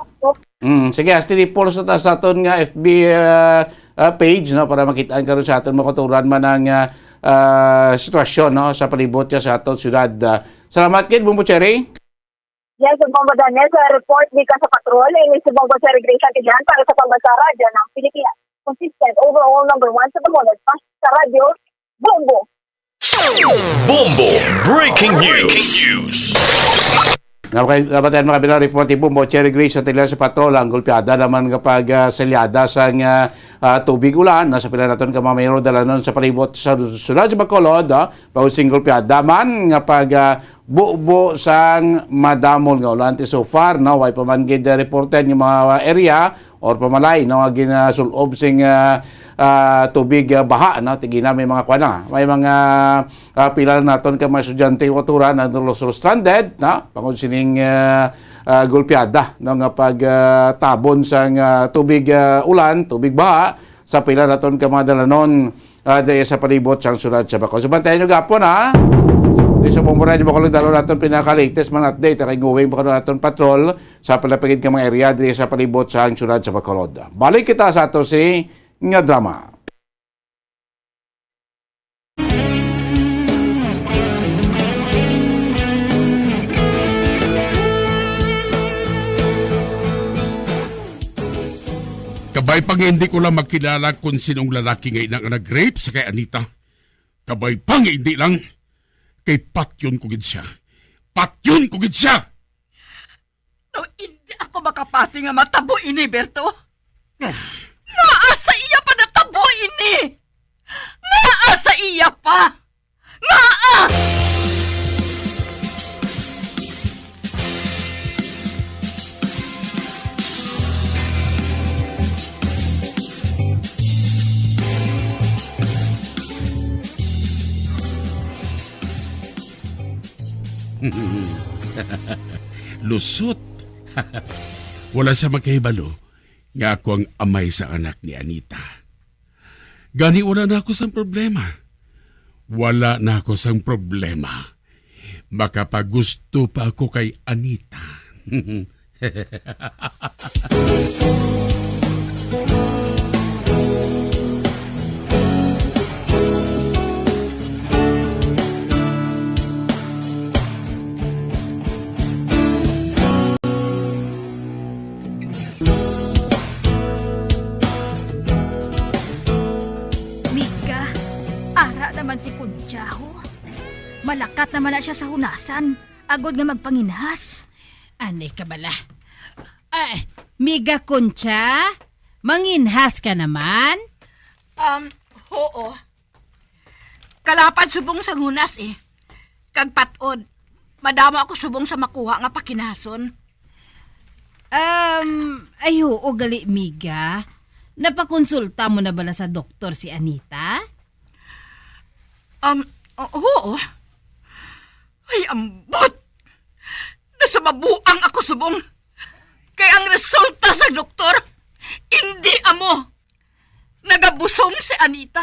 Mm, sige, hasta i-post ta sa aton nga F B, ah, ah, page, no, para makita karon sa aton mga kauturan man ang, ah, ah, sitwasyon, no, sa palibot niya sa aton syudad. Ah, salamat kid, Bombo Cherry. Yes, Bombo Dennis, sa report di ka sa patrol, ini si Bombo Cherry Grace Antijan para sa Pambansang Radyo ng Pilipinas. Consistent, overall, number one sa Bacolod, pa sa radyo, Bombo. Bombo Breaking News. Nabay-, nabatayan mga binang report ni Bombo Cherry Grace sa tila sa patrol ang gulpiada naman kapag, ah, selyada sa nga, ah, tubig ulan na sa pila naton ka mga mayroon dalanon sa palibot sa syudad sa Bacolod, ah, pausing gulpiada man nga pag, ah, bubo sang madamol nga ulan. Ti so far, no, way pa man gid, uh, reported nga mga area or pamalay, no, nga ginasul-ob sing, uh, uh, tubig, uh, baha, no. Ti gina may mga kuwan na, may mga, uh, pila na naton ka mga estudyante nga aturan na naluso stranded, no, bangod sining, uh, uh, golpeada, no, nga pag, uh, tabon sang, uh, tubig, uh, ulan, tubig baha sa pila naton ka mga dalanon, ah, diri sa palibot sang siyudad sa Bacolod. So, bantayan nyo gapon, ha? Di sa Bombo Radio Bacolod, dalo naton pinaka-latest man update, kay going pa naton patrol sa palapagid nga mga area diri sa palibot sang siyudad sa Bacolod. Balik kita sa ato si nga drama. Kabay pa nga hindi ko lang makilala kung sinong lalaki nga ina nga nag-rape sa kay Anita. Kabay pa nga hindi lang, kay patyon ko gid siya. Patyon ko gid siya! No, hindi ako makapati nga matabo ini, Berto. Ngaa sa iya pa natabo ini? Ngaa sa iya pa? Ngaa? Lusot. Wala siya makahibalo nga ako ang amay sa anak ni Anita. Gani, wala na ako sang problema. Wala na ako sang problema. Makapagusto pa ako kay Anita. Miga, ara naman si Concha, ho. Malakat naman na siya sa hunasan, agod nga magpanginhas. Anay ka bala. Ah, Miga Concha, manginhas ka naman? Um, oo. Kalapad subong sang hunas, eh. Kag pat-od, madamo ako subong sa makuha nga pakinhason. Um, ay, oo, gali, Miga. Napakonsulta mo na bala sa doktor si Anita? Um, o-, oo. Ay, ambot! Nasa mabuang ako subong. Kay ang resulta sa doktor, indi amo. Nagabusong si Anita.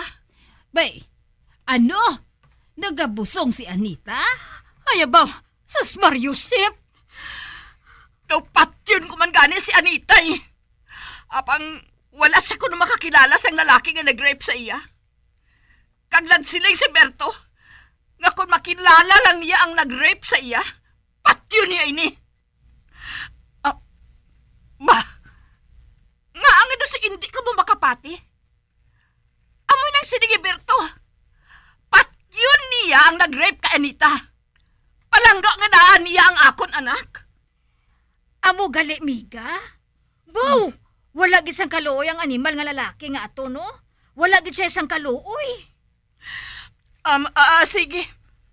Bay, ano? Nagabusong si Anita? Ay, abaw, sus, Mariusip. Daw patyon ko man gani si Anita, eh. Apang wala sa kuno makakilala sang lalaki nga nag-rape sa iya. Kag nagsiling si Berto nga kon makilala lang niya ang nag-rape sa iya, patyon niya ini. Ah, ba? Nga ang ano si hindi ka mo makapati? Amo nang siling ni Berto. Patyon niya ang nag-rape kay Anita. Palangga nga daan niya ang akon anak. Amo gali, Miga? Bow! Hmm. Wala gid sang kaluoy ang animal nga lalaki nga ato, no? Wala gid siya sang kaluoy. Um, ah, ah, sige.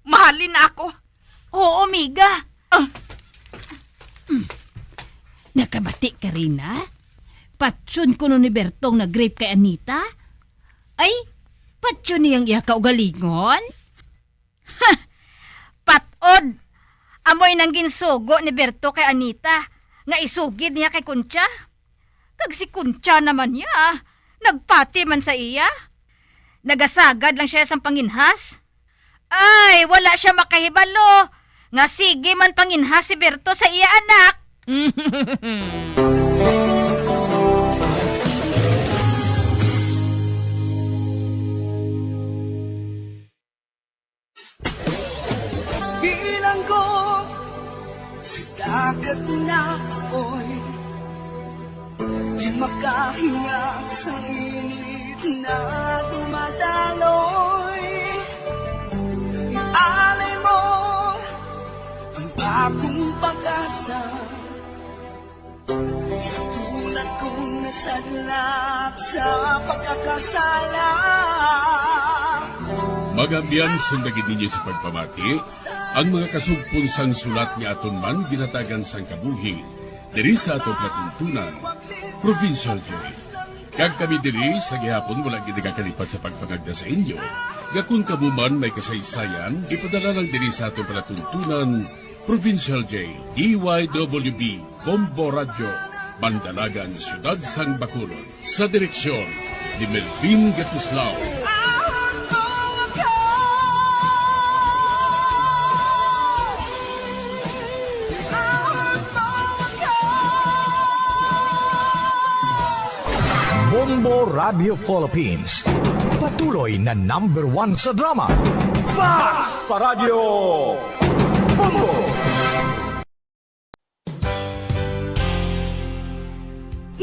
Mahalin na ako. Oo, Miga. Ah. Hmm. Nakabati ka, Rina? Patyon kuno ni Bertong nag-rape kay Anita? Ay, patyon niyang iya kaugalingon? Ha! Pat-od! Amoy nang ginsugo ni Berto kay Anita nga isugid niya kay Concha. Kag si Concha naman niya, nagpati man sa iya. Nagasagad lang siya sang panginhas. Ay, wala siya makahibalo nga sige man panginhas si Berto sa iya anak. Bilanggo sa dagat na apoy, di makahinga sa init na dumadaloy. Ialay mo ang bagong pag-asa. Sa tulad kong nasadlak sa pagkakasala. Mga abyan, sundagin ninyo sa pagpamati. Ang mga kasugpon sang sulat nga aton man ginhatagan sang kabuhi diri sa aton palatuntunan, Provincial Jail. Kag kami diri sa gihapon wala gid nagakalipat sa pagpangagda sa inyo nga kon kamo man may kasaysayan, ipadala lang diri sa aton palatuntunan, Provincial Jail, D Y W B, Bombo Radyo, Mandalagan, Siyudad sang Bacolod. Sa direksyon ni Melvin Gatuslao. Bombo Radio Philippines, patuloy na number one sa drama. Basta Radyo Bombo!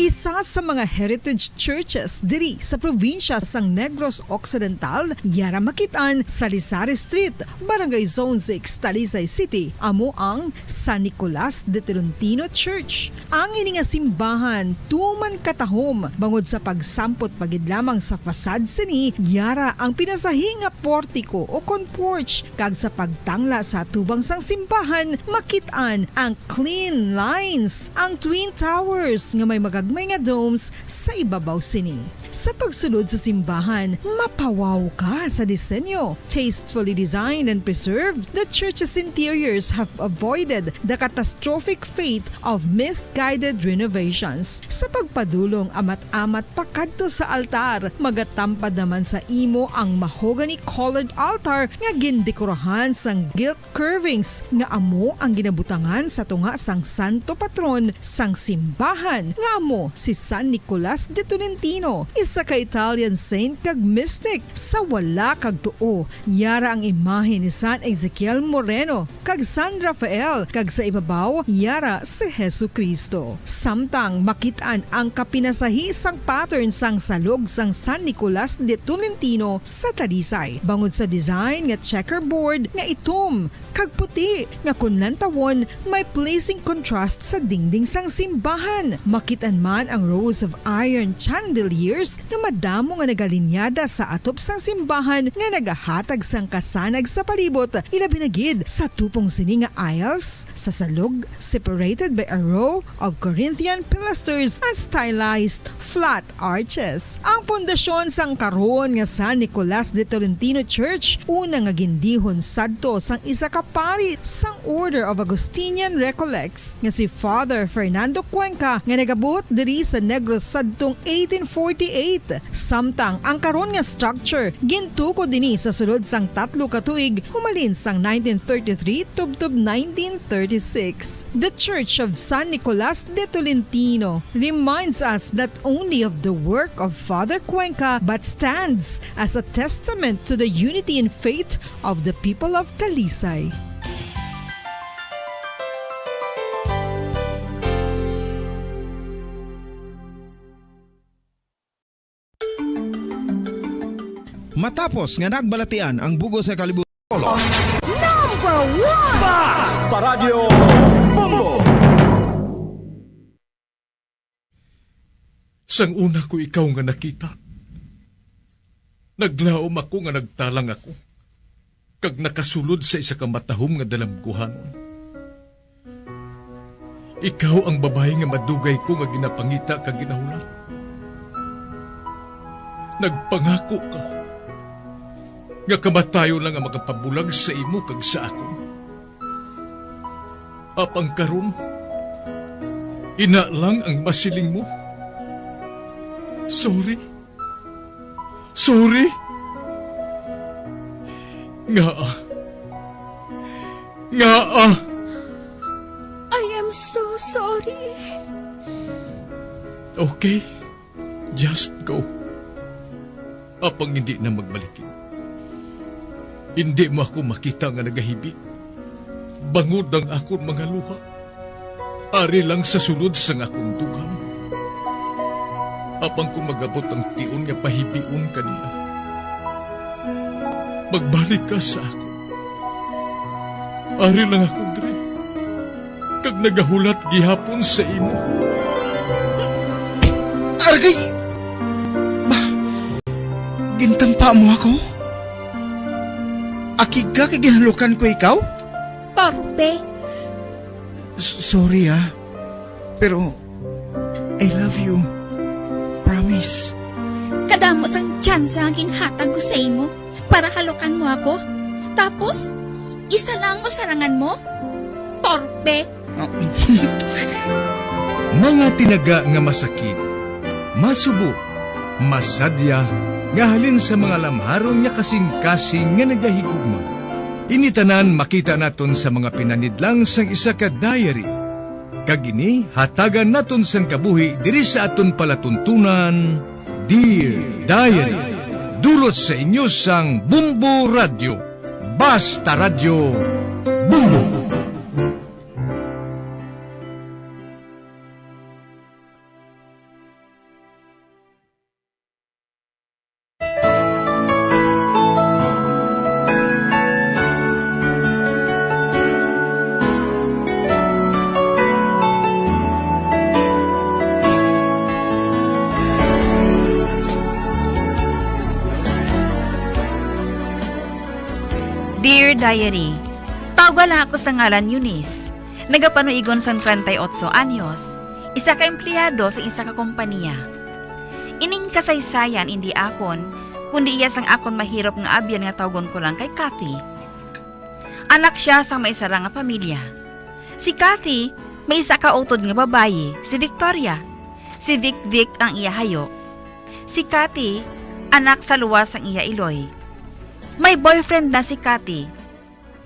Isa sa mga heritage churches diri sa probinsya sang Negros Occidental, yara makit-an sa Lisari Street, Barangay Zone six, Talisay City, amo ang San Nicolas de Tolentino Church. Ang ini nga simbahan tuman katahom bangod sa pagsampot pa gid lamang sa fasad sini, yara ang pinasahi nga portiko o kon porch, kag sa pagtangla sa atubang sang simbahan, makit-an ang clean lines, ang twin towers nga may magagmay nga domes sa ibabaw sini. Sa pagsulod sa simbahan, mapawaw ka sa disenyo. Tastefully designed and preserved, the church's interiors have avoided the catastrophic fate of misguided renovations. Sa pagpadulong amat-amat pakadto sa altar, magatampad naman sa imo ang mahogany-colored altar nga gindekorahan sang gilt curvings nga amo ang ginabutangan sa tunga sang santo patron sang simbahan, nga amo si San Nicolas de Tolentino, isa ka Italian saint kag mystic. Sa wala kag tuo, yara ang imahe ni San Ezekiel Moreno kag San Rafael, kag sa ibabaw, yara si Jesu-Cristo. Samtang makit-an ang kapinasahi sang pattern sang salog sang San Nicolas de Tolentino sa Talisay, bangod sa design nga checkerboard nga itom kag puti nga kon lantawon may pleasing contrast sa dingding sang simbahan. Makit-an man ang rows of iron chandeliers nga madamo nga nagalinyada sa atop sang simbahan nga nagahatag sang kasanag sa palibot, ilabi na gid sa tupong sini nga aisles sa salog, separated by a row of Corinthian pilasters and stylized flat arches. Ang pundasyon sang karon nga San Nicolas de Tolentino Church, una nga gindihon sadto sang isa ka pari sang Order of Augustinian Recollects nga si Father Fernando Cuenca, nga nagabuot diri sa Negros sadtong eighteen forty-eight. Samtang ang karon nga structure gintukod ini sa sulod sang tatlo ka tuig humalin sang nineteen thirty-three tubtob nineteen thirty-six. The Church of San Nicolas de Tolentino reminds us not only of the work of Father Cuenca but stands as a testament to the unity in faith of the people of Talisay. Matapos nga nagbalatian ang bug-os nga kalibutan, number one! Basta Radyo Bombo! Sang una ko ikaw nga nakita, naglaom ako nga nagtalang ako, kag nakasulod sa isa ka matahom nga dalamguhanon. Ikaw ang babayi nga madugay ko nga ginapangita kag ginahulat. Nagpangako ka nga kamatayon lang ang makapabulag sa imo kag sa akon. Apang karon, ina lang ang masiling mo. Sorry. Sorry. Ngaa? Ngaa? I am so sorry. Okay. Just go. Apang indi na magbalikid. Indi mo ako makita nga nagahibi. Bangod ang akon mga luha, ari lang sa sulod sang akon dughan. Apang kon mag-abot ang tion nga pahibion ka niya, magbalik ka sa akon. Ari lang ako diri, kag nagahulat gihapon sa imo. Aragay! Ba, gintampa mo ako? Akig ka kay ginhalukan ko ikaw? Torpe. S- sorry, ah. Pero I love you. Promise. Kadamo sang tsansa nga ginhatag ko sa imo para halukan mo ako. Tapos, isa lang mo sarangan mo? Torpe. Mga tinaga nga masakit, masubo, masadya, nga halin sa mga lamharon nga kasing-kasing nga nagahigugma. Ini tanan makita naton sa mga pinanidlang sang isa ka diary. Kag ini hatagan naton sang kabuhi diri sa aton palatuntunan, Dear Diary. Dulot sa inyo sang Bombo Radyo. Basta Radyo, Bombo! Dear Diary, tawga lang ako sa ngalan Eunice. Nagapanuigon sang treinta y ocho anyos, isa ka empleyado sa isa ka kompanya. Ining kasaysayan indi akon, kundi iya sang akon mahirop nga abyan nga tawgon ko lang kay Kathy. Anak sia sang may sara nga pamilya. Si Kathy may isa ka utod nga babayi, si Victoria. Si Vic Vic ang iya hayo. Si Kathy, anak sa luwas sang iya iloy. May boyfriend na si Kathy.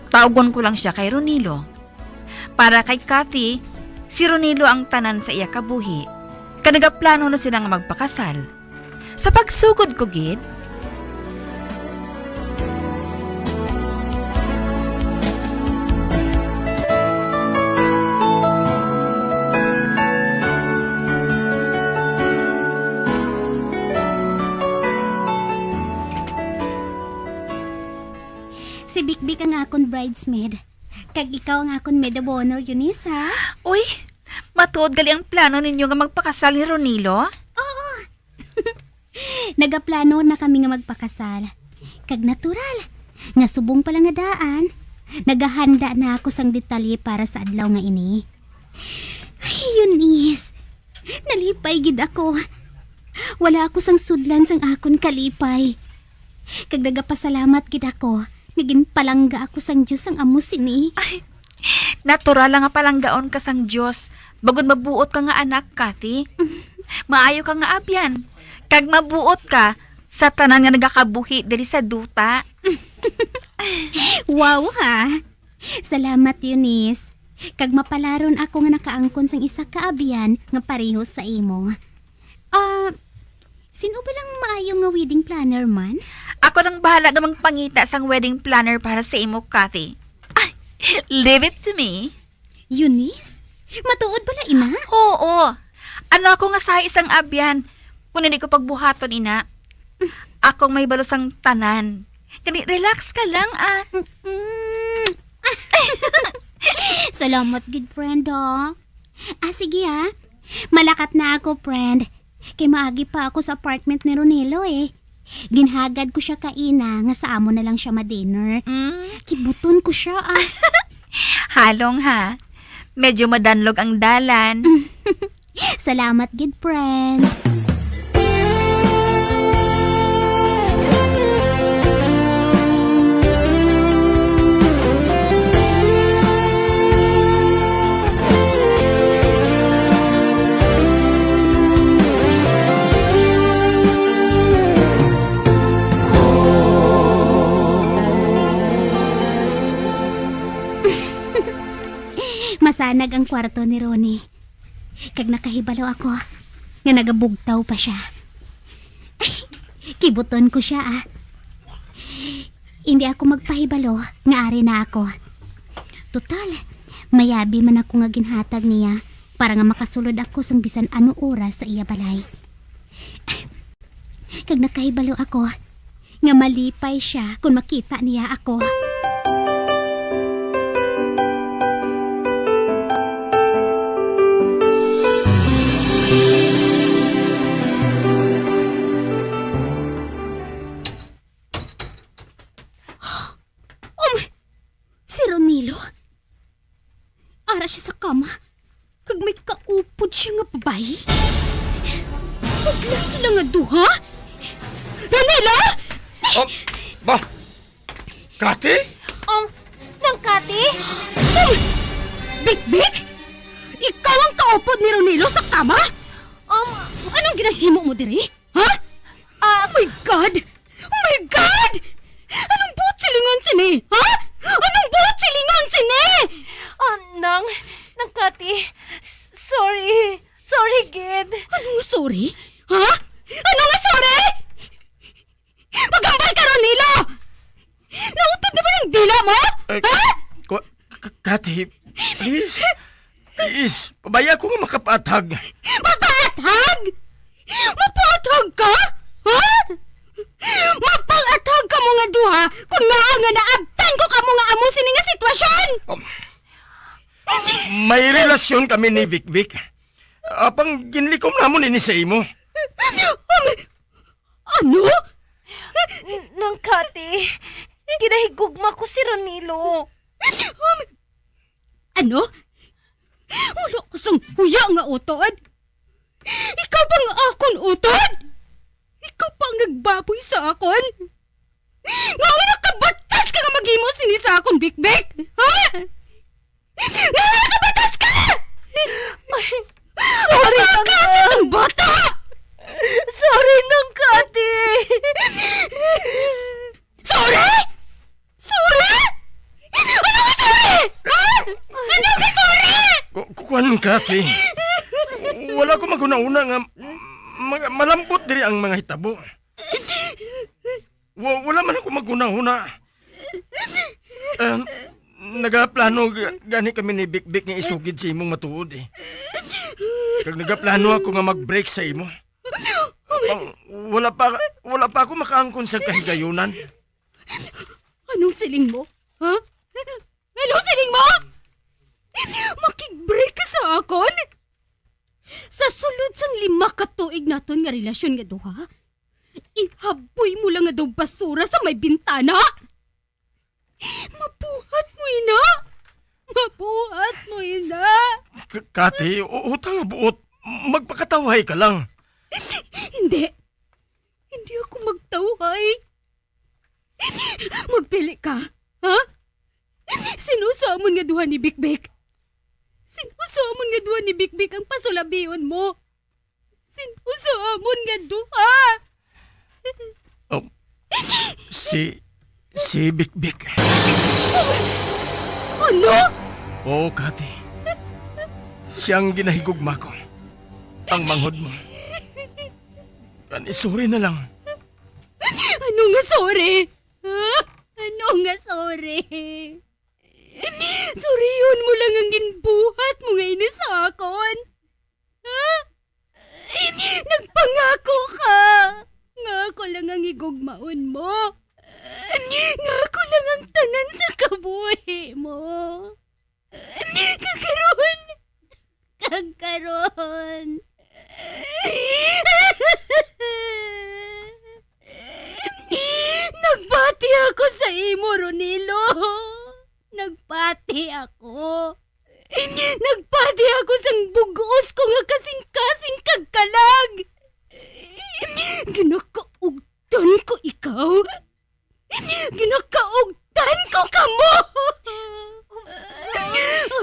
Tawgon ko lang sia kay Ronilo. Para kay Kathy, si Ronilo ang tanan sa iya kabuhi, kag nagaplano na sila nga magpakasal. Sa pagsugod ko gid, si Bikbik ang akon bridesmaid. Kag ikaw ang akon maid of honor, Eunice, ha? Uy, matuod gali ang plano ninyo nga magpakasal ni Ronilo? Oo. Nagaplano na kami nga magpakasal. Kag natural, nga subong pa lang nga daan, nagahanda na ako sang detalye para sa adlaw nga ini. Ay, Eunice, nalipay gid ako. Wala ako sang sudlan sang akon kalipay. Kag nagapasalamat gid ako nga ginpalangga ako sang Dios sang amo sini. Ay, natural lang nga palanggaon ka sang Dios, bag-o mabuot ka nga anak, Kathy. Maayo ka nga abyan, kag mabuot ka sa tanan nga nagakabuhi diri sa duta. Wow, ha? Salamat, Eunice. Kag mapalaron ako nga nakaangkon sang isa ka abyan nga pareho sa imo. Ah, sino ba lang maayo nga wedding planner man? Ako nang bahala nga magpangita sang wedding planner para sa imo, Kathy. Ay, leave it to me. Eunice? Matuod bala ina? Oo. Ano ako nga sahi sang abyan kung hindi ko pagbuhaton, ina? Akong may balo sang tanan. Gani, relax ka lang, ah. Mm. Salamat gid, friend, ha? Ah, sige, ha? Malakat na ako, friend. Kay maagi pa ako sa apartment ni Ronelo, eh. Ginhagad ko siya kaina nga sa amo na lang siya ma-dinner. Mm. Kibuton ko siya, ah. Halong, ha? Medyo madanlog ang dalan. Salamat gid, friend. Masanag ang kwarto ni Ronnie. Kag nakahibalo ako nga nagabugtaw pa sia. Kibuton ko sia, ah. Hindi ako magpahibalo nga ari na ako. Total, mayabi man ako nga ginhatag niya para nga makasulod ako sang bisan ano oras sa iya balay. Kag nakahibalo ako nga malipay sia kon makita niya ako. Oh, my, si Ronilo? siya sa kama, kag may kaupod siya nga babayi. Pagla sila nga duha? Ronilo! Oh, ba? Kati? Um, Nang Kati? Um, Bikbik? Ikaw ang kaupod ni Ronilo sa kama? Um, Anong ginahimo mo diri? Ha? Ah, Oh my God! Oh my God! Anong buot silingon sini? Ha? Anong buot silingon sini? Ah, Nang, Nang Kati, s-, sorry. Sorry, gid. Ano nga sorry? Ha? Ano nga sorry? Maghambal ka, Ronilo! Nautod na ba ang dila mo? Eh, Ha? Kwa-, K-, Kati, please. Please, pabaya ko nga makapaathag. Mapaathag? Mapaathag ka? Ha? Mapaathag ka mo nga duha kung ngaa nga naabtan ko kamo nga amo sini nga sitwasyon! Um, may relasyon kami ni Vikvik. Apang ginlikom namon ini sa imo. Um, Ano? N-, Nang Kati, ginahigugma ko si Ronilo. Um, Ano? Wala ko sang huya nga utod. Ikaw pa nga akon utod? Ikaw pa ang nagbaboy sa akon? Nga nakabatas ka nga maghimo sini sa akon, Bikbik? Ha? Nga nakabatas ka? Ay, sorry, Ang Nang klase Kat. Sang bata! Sorry, Nang Kati. Sorry? Sorry? Ano nga sorry? Ha? Ano nga sorry? Ku-, ku-, kuwan, Kati. Wala ko maghunahuna nga ma-, malambot diri ang mga hitabo. Wa-, wala man ako maghunahuna. Um, nagaplano ga-, gani kami ni Bikbik nga isugid sa imong matuod, eh. Kag nagaplano ako nga mag-break sa imo. Ang, wala pa, wala pa ako makaangkon sa kahigayunan. Anong siling mo? Ha? Anong siling mo? Makig-break ka sa akon? Sa sulod sang lima ka tuig naton nga relasyon nga duha, ihaboy mo lang nga daw basura sa may bintana? Mabuhat mo ina! Mabuhat mo ina! K-, Kati, u-, utang nga buot, magpakatawhay ka lang. Hindi. Hindi ako magtawhay. Magpili ka, ha? Sin-o sa amon nga duha ni Bikbik? Sin-o sa amon nga duha ni Bikbik ang pasulabion mo? Sin-o sa amon nga duha? Oh, si, si Bikbik. Ano? Oo, Kati. Siya ang ginahigugma ko. Ang manghod mo. Kani, sorry na lang. Ano nga sorry? Ha? Ano nga sorry? Sorryhon mo lang ang ginbuhat mo nga ini sa akon. Ha? Nagpangako ka nga ako lang ang higugmaon mo. Nga ako lang ang tanan sa kabuhi mo. Kag karon, kag karon. Nagbati ako sa imo, Ronilo. Nagbati ako. Nagbati ako sang bug-os ko nga kasing-kasing kag kalag. Ginakaugdan ko ikaw. Ginakaugdan ko kamo!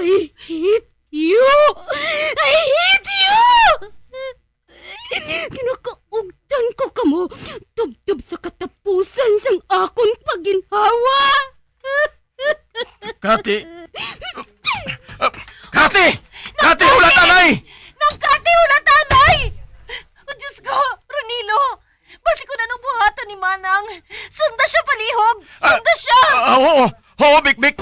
I hate you! I hate you! Ginakaugdan ko kamo tubtob sa katapusan sang akon paginhawa! Kati! Ah, Kati! Kati, hulatanay! Nang Kati, hulatanay! Oh, Diyos ko! Ronilo! Basi kung anong buhaton ni Manang! Sunda siya palihog! Ah, Sunda siya! Ah, oo! Oo, Bikbik!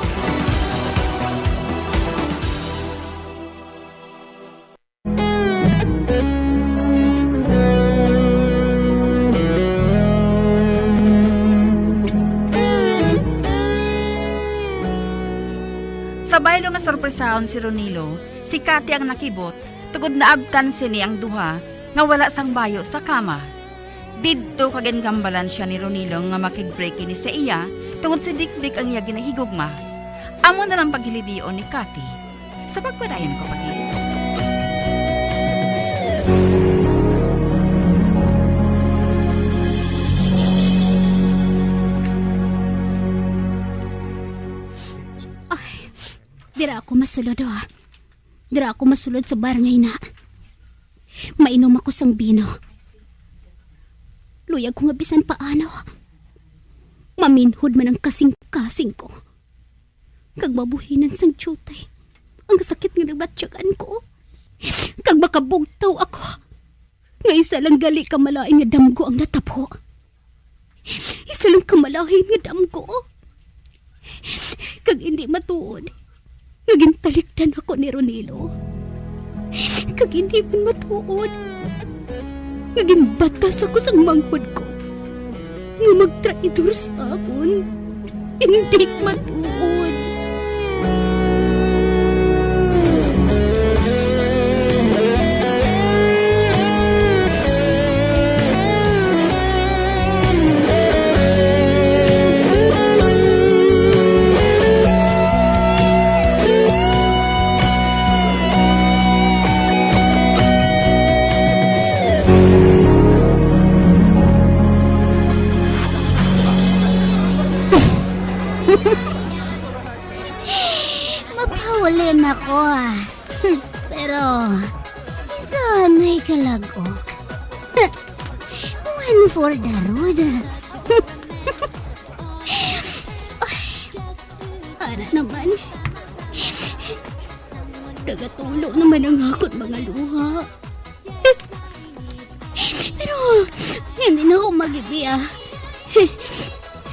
Sa baylo nga sorpresahon si Ronilo, si Kati ang nakibot, tungod naabtan sini ang duha nga wala sang bayo sa kama. Didto ka gingambalan siya ni Ronilo nga makig-break ini sa iya, tungod si Bikbik ang iya ginahigugma. Amo na lang paghilibion ni Kati. Sa pagpadayon ko pa gid. Ay, dira ako masulod, oh. Dira ako masulod sa bar nga ina. Mainom ako sang bino. Luyag ko nga bisan paano, maminhod man ang kasing-kasing ko, kag mabuhinan sang diutay ang sakit nga nabatyagan ko, kag makabugtaw ako nga isa lang gali ka malain nga damgo ang natabo. Isa lang ka malain nga damgo, kag hindi matuod nga gintalikdan ako ni Ronilo, kag hindi man matuod nga ginbatas ako sang manghod ko nga magtraidor sa akon. Hindi matuod. Mapauli na ko, ah. Pero, isa anay kalag-ok. One for the road. Ay, ara naman. Nagatulo naman ang akon mga luha. Pero hindi na ako magibi, ah.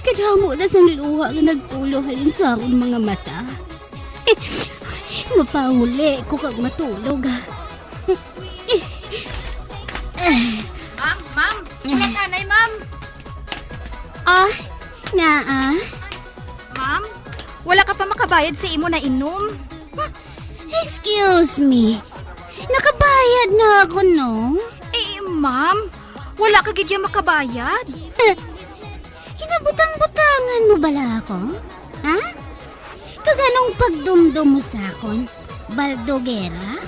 Kadamo na sang luha nga nagtulo halin sa akon mga mata. Mapauli ko kag matulog, ah. Ma'am, ma'am, wala ka, nay, ma'am. Ah, nga, ah? Ma'am, wala ka pa makabayad sa imo na inom. Excuse me. Nakabayad na ako, no? Eh, ma'am, wala ka gid ya makabayad. Kinabutang-butangan mo bala ako? Ha? Kag anong pagdumdom mo sa akon? Baldogera?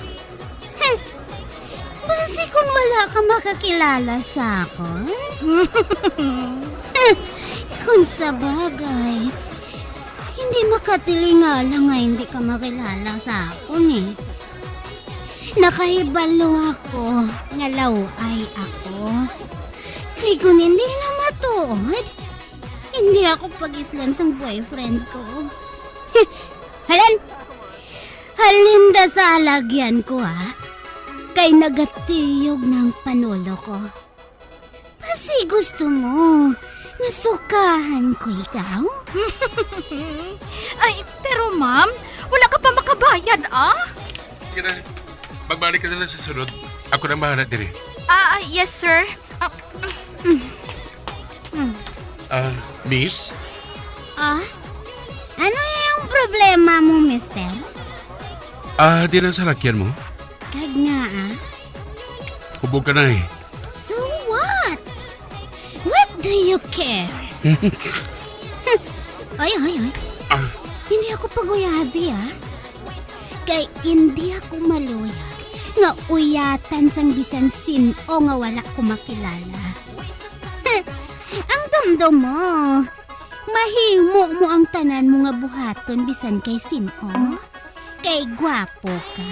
Heh, basi kon wala ka makakilala sa akon? Heh, kon sa bagay, hindi makatilingala nga hindi ka makilala sa akon, eh. Nakahibalo ako nga law-ay ako. Kay kon hindi na matuod, hindi ako pag-islan sang boyfriend ko. Halin! Halin da sa alagyan ko, ha? Kay nagatiyog na ang panolo ko. Basi gusto mo nga sukahan ko ikaw? Ay, pero ma'am, wala ka pa makabayad, ah? Sige na. Magbalik ka na lang sa sunod. Ako nang bahala diri. Ah, ah, yes, sir. Ah, mm, mm. Ah, miss? Ah? Ano yung problema mo, mister? Ah, di na sa lakyan mo? Kag nga, ah? Hubog ka na eh. So what? What do you care? Oy, oy, oy. Ah. Hindi ako pag-uyadi, ah. Kay hindi ako maluyag nga uyatan sang bisan sin-o nga wala ko makilala. Ang dumdum mo, mahimo mo ang tanan mo nga buhaton bisan kay sin-o. Kay gwapo ka.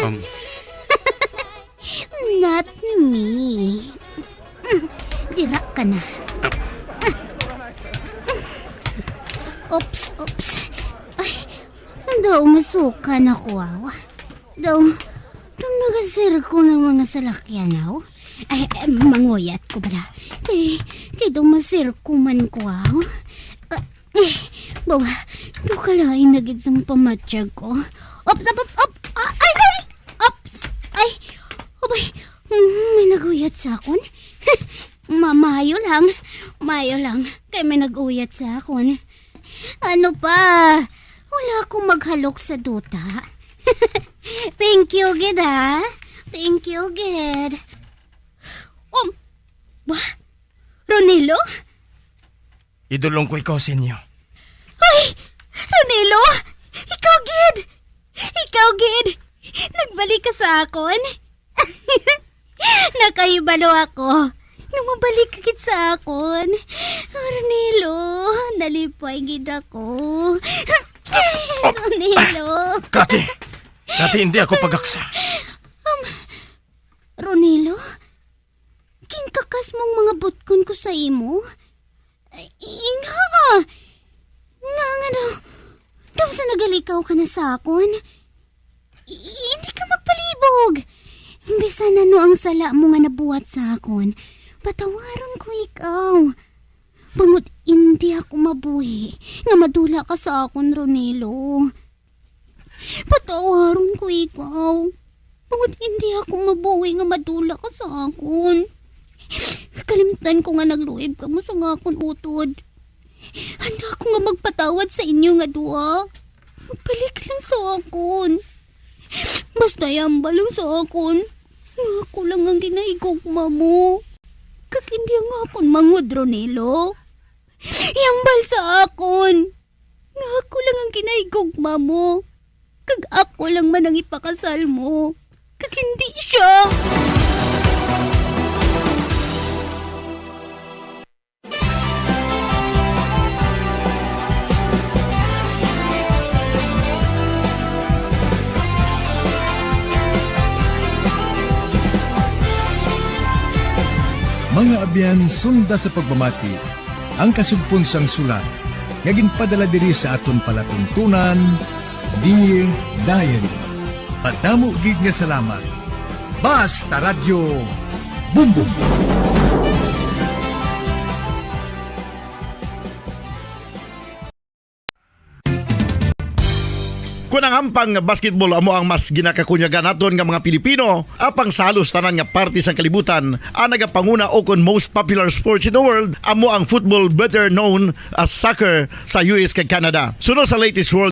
Um. Not me. Dira ka na. Oops, oops. Ay, daw masuka na ko, aw. Daw, daw nagasirko ng mga salakyan, aw. Ay, eh, manguyat ko bala. Kay, kay daw masirko man ko, aw. Ah, eh, bawa, daw kalain na gid sang pamatyag ko. Oops, up, up, up. Ah, ay, ay! Oops! Ay! Abay, mm, may naguyat sa akon. Ma-, maayo lang. Maayo lang. Kay may nag-uyat sa akon. Ano pa? Wala akong maghalok sa duta. Thank you, gid, ha? Thank you, gid. Um, ba? Ronilo? Idulong ko ikaw sa inyo. Ay! Ronilo! Ikaw gid! Ikaw gid, nagbalik ka sa akon? Nakahibalo ako nga mabalik ka gid sa akon. Ronilo, nalipay gid ako. Ronilo. Kati! Kati, hindi ako pagaksa. Ronilo, ginkakas mo ang mga butkon ko sa imo? Ay, nga! Nga nga daw, daw sa nagalikaw ka na sa akon? I- hindi ka magpalibog! Bisan ano ang sala mo nga nabuhat sa akon, patawaron ko ikaw. Bangod hindi ako mabuhi nga madula ka sa akon, Ronilo. Patawaron ko ikaw. Bangod hindi ako mabuhi nga madula ka sa akon. Kalimtan ko nga nagluib kamo sa akon utod. Handa ako nga magpatawad sa inyo nga duha. Magbalik lang sa akon. Basta iambal lang sa akon nga ako lang ang ginahigugma mo. Kag hindi ang akon mangod, Ronilo. Iambal sa akon nga ako lang ang ginahigugma mo. Kag ako lang man ang ipakasal mo. Kag hindi siya. Mga abyan, sunda sa pagpamati ang kasugpon sang sulat nga ginpadala diri sa aton palatuntunan, Dear Diary. Madamo gid nga salamat. Basta Radyo, Bumbong. Kun ang hampang nga basketball amo ang mas ginakakunyagan naton nga mga Pilipino, apang sa halos tanan nga parte sang kalibutan, ang nagapanguna o kon most popular sports in the world amo ang football, better known as soccer, sa U S kag Canada. Suno sa latest World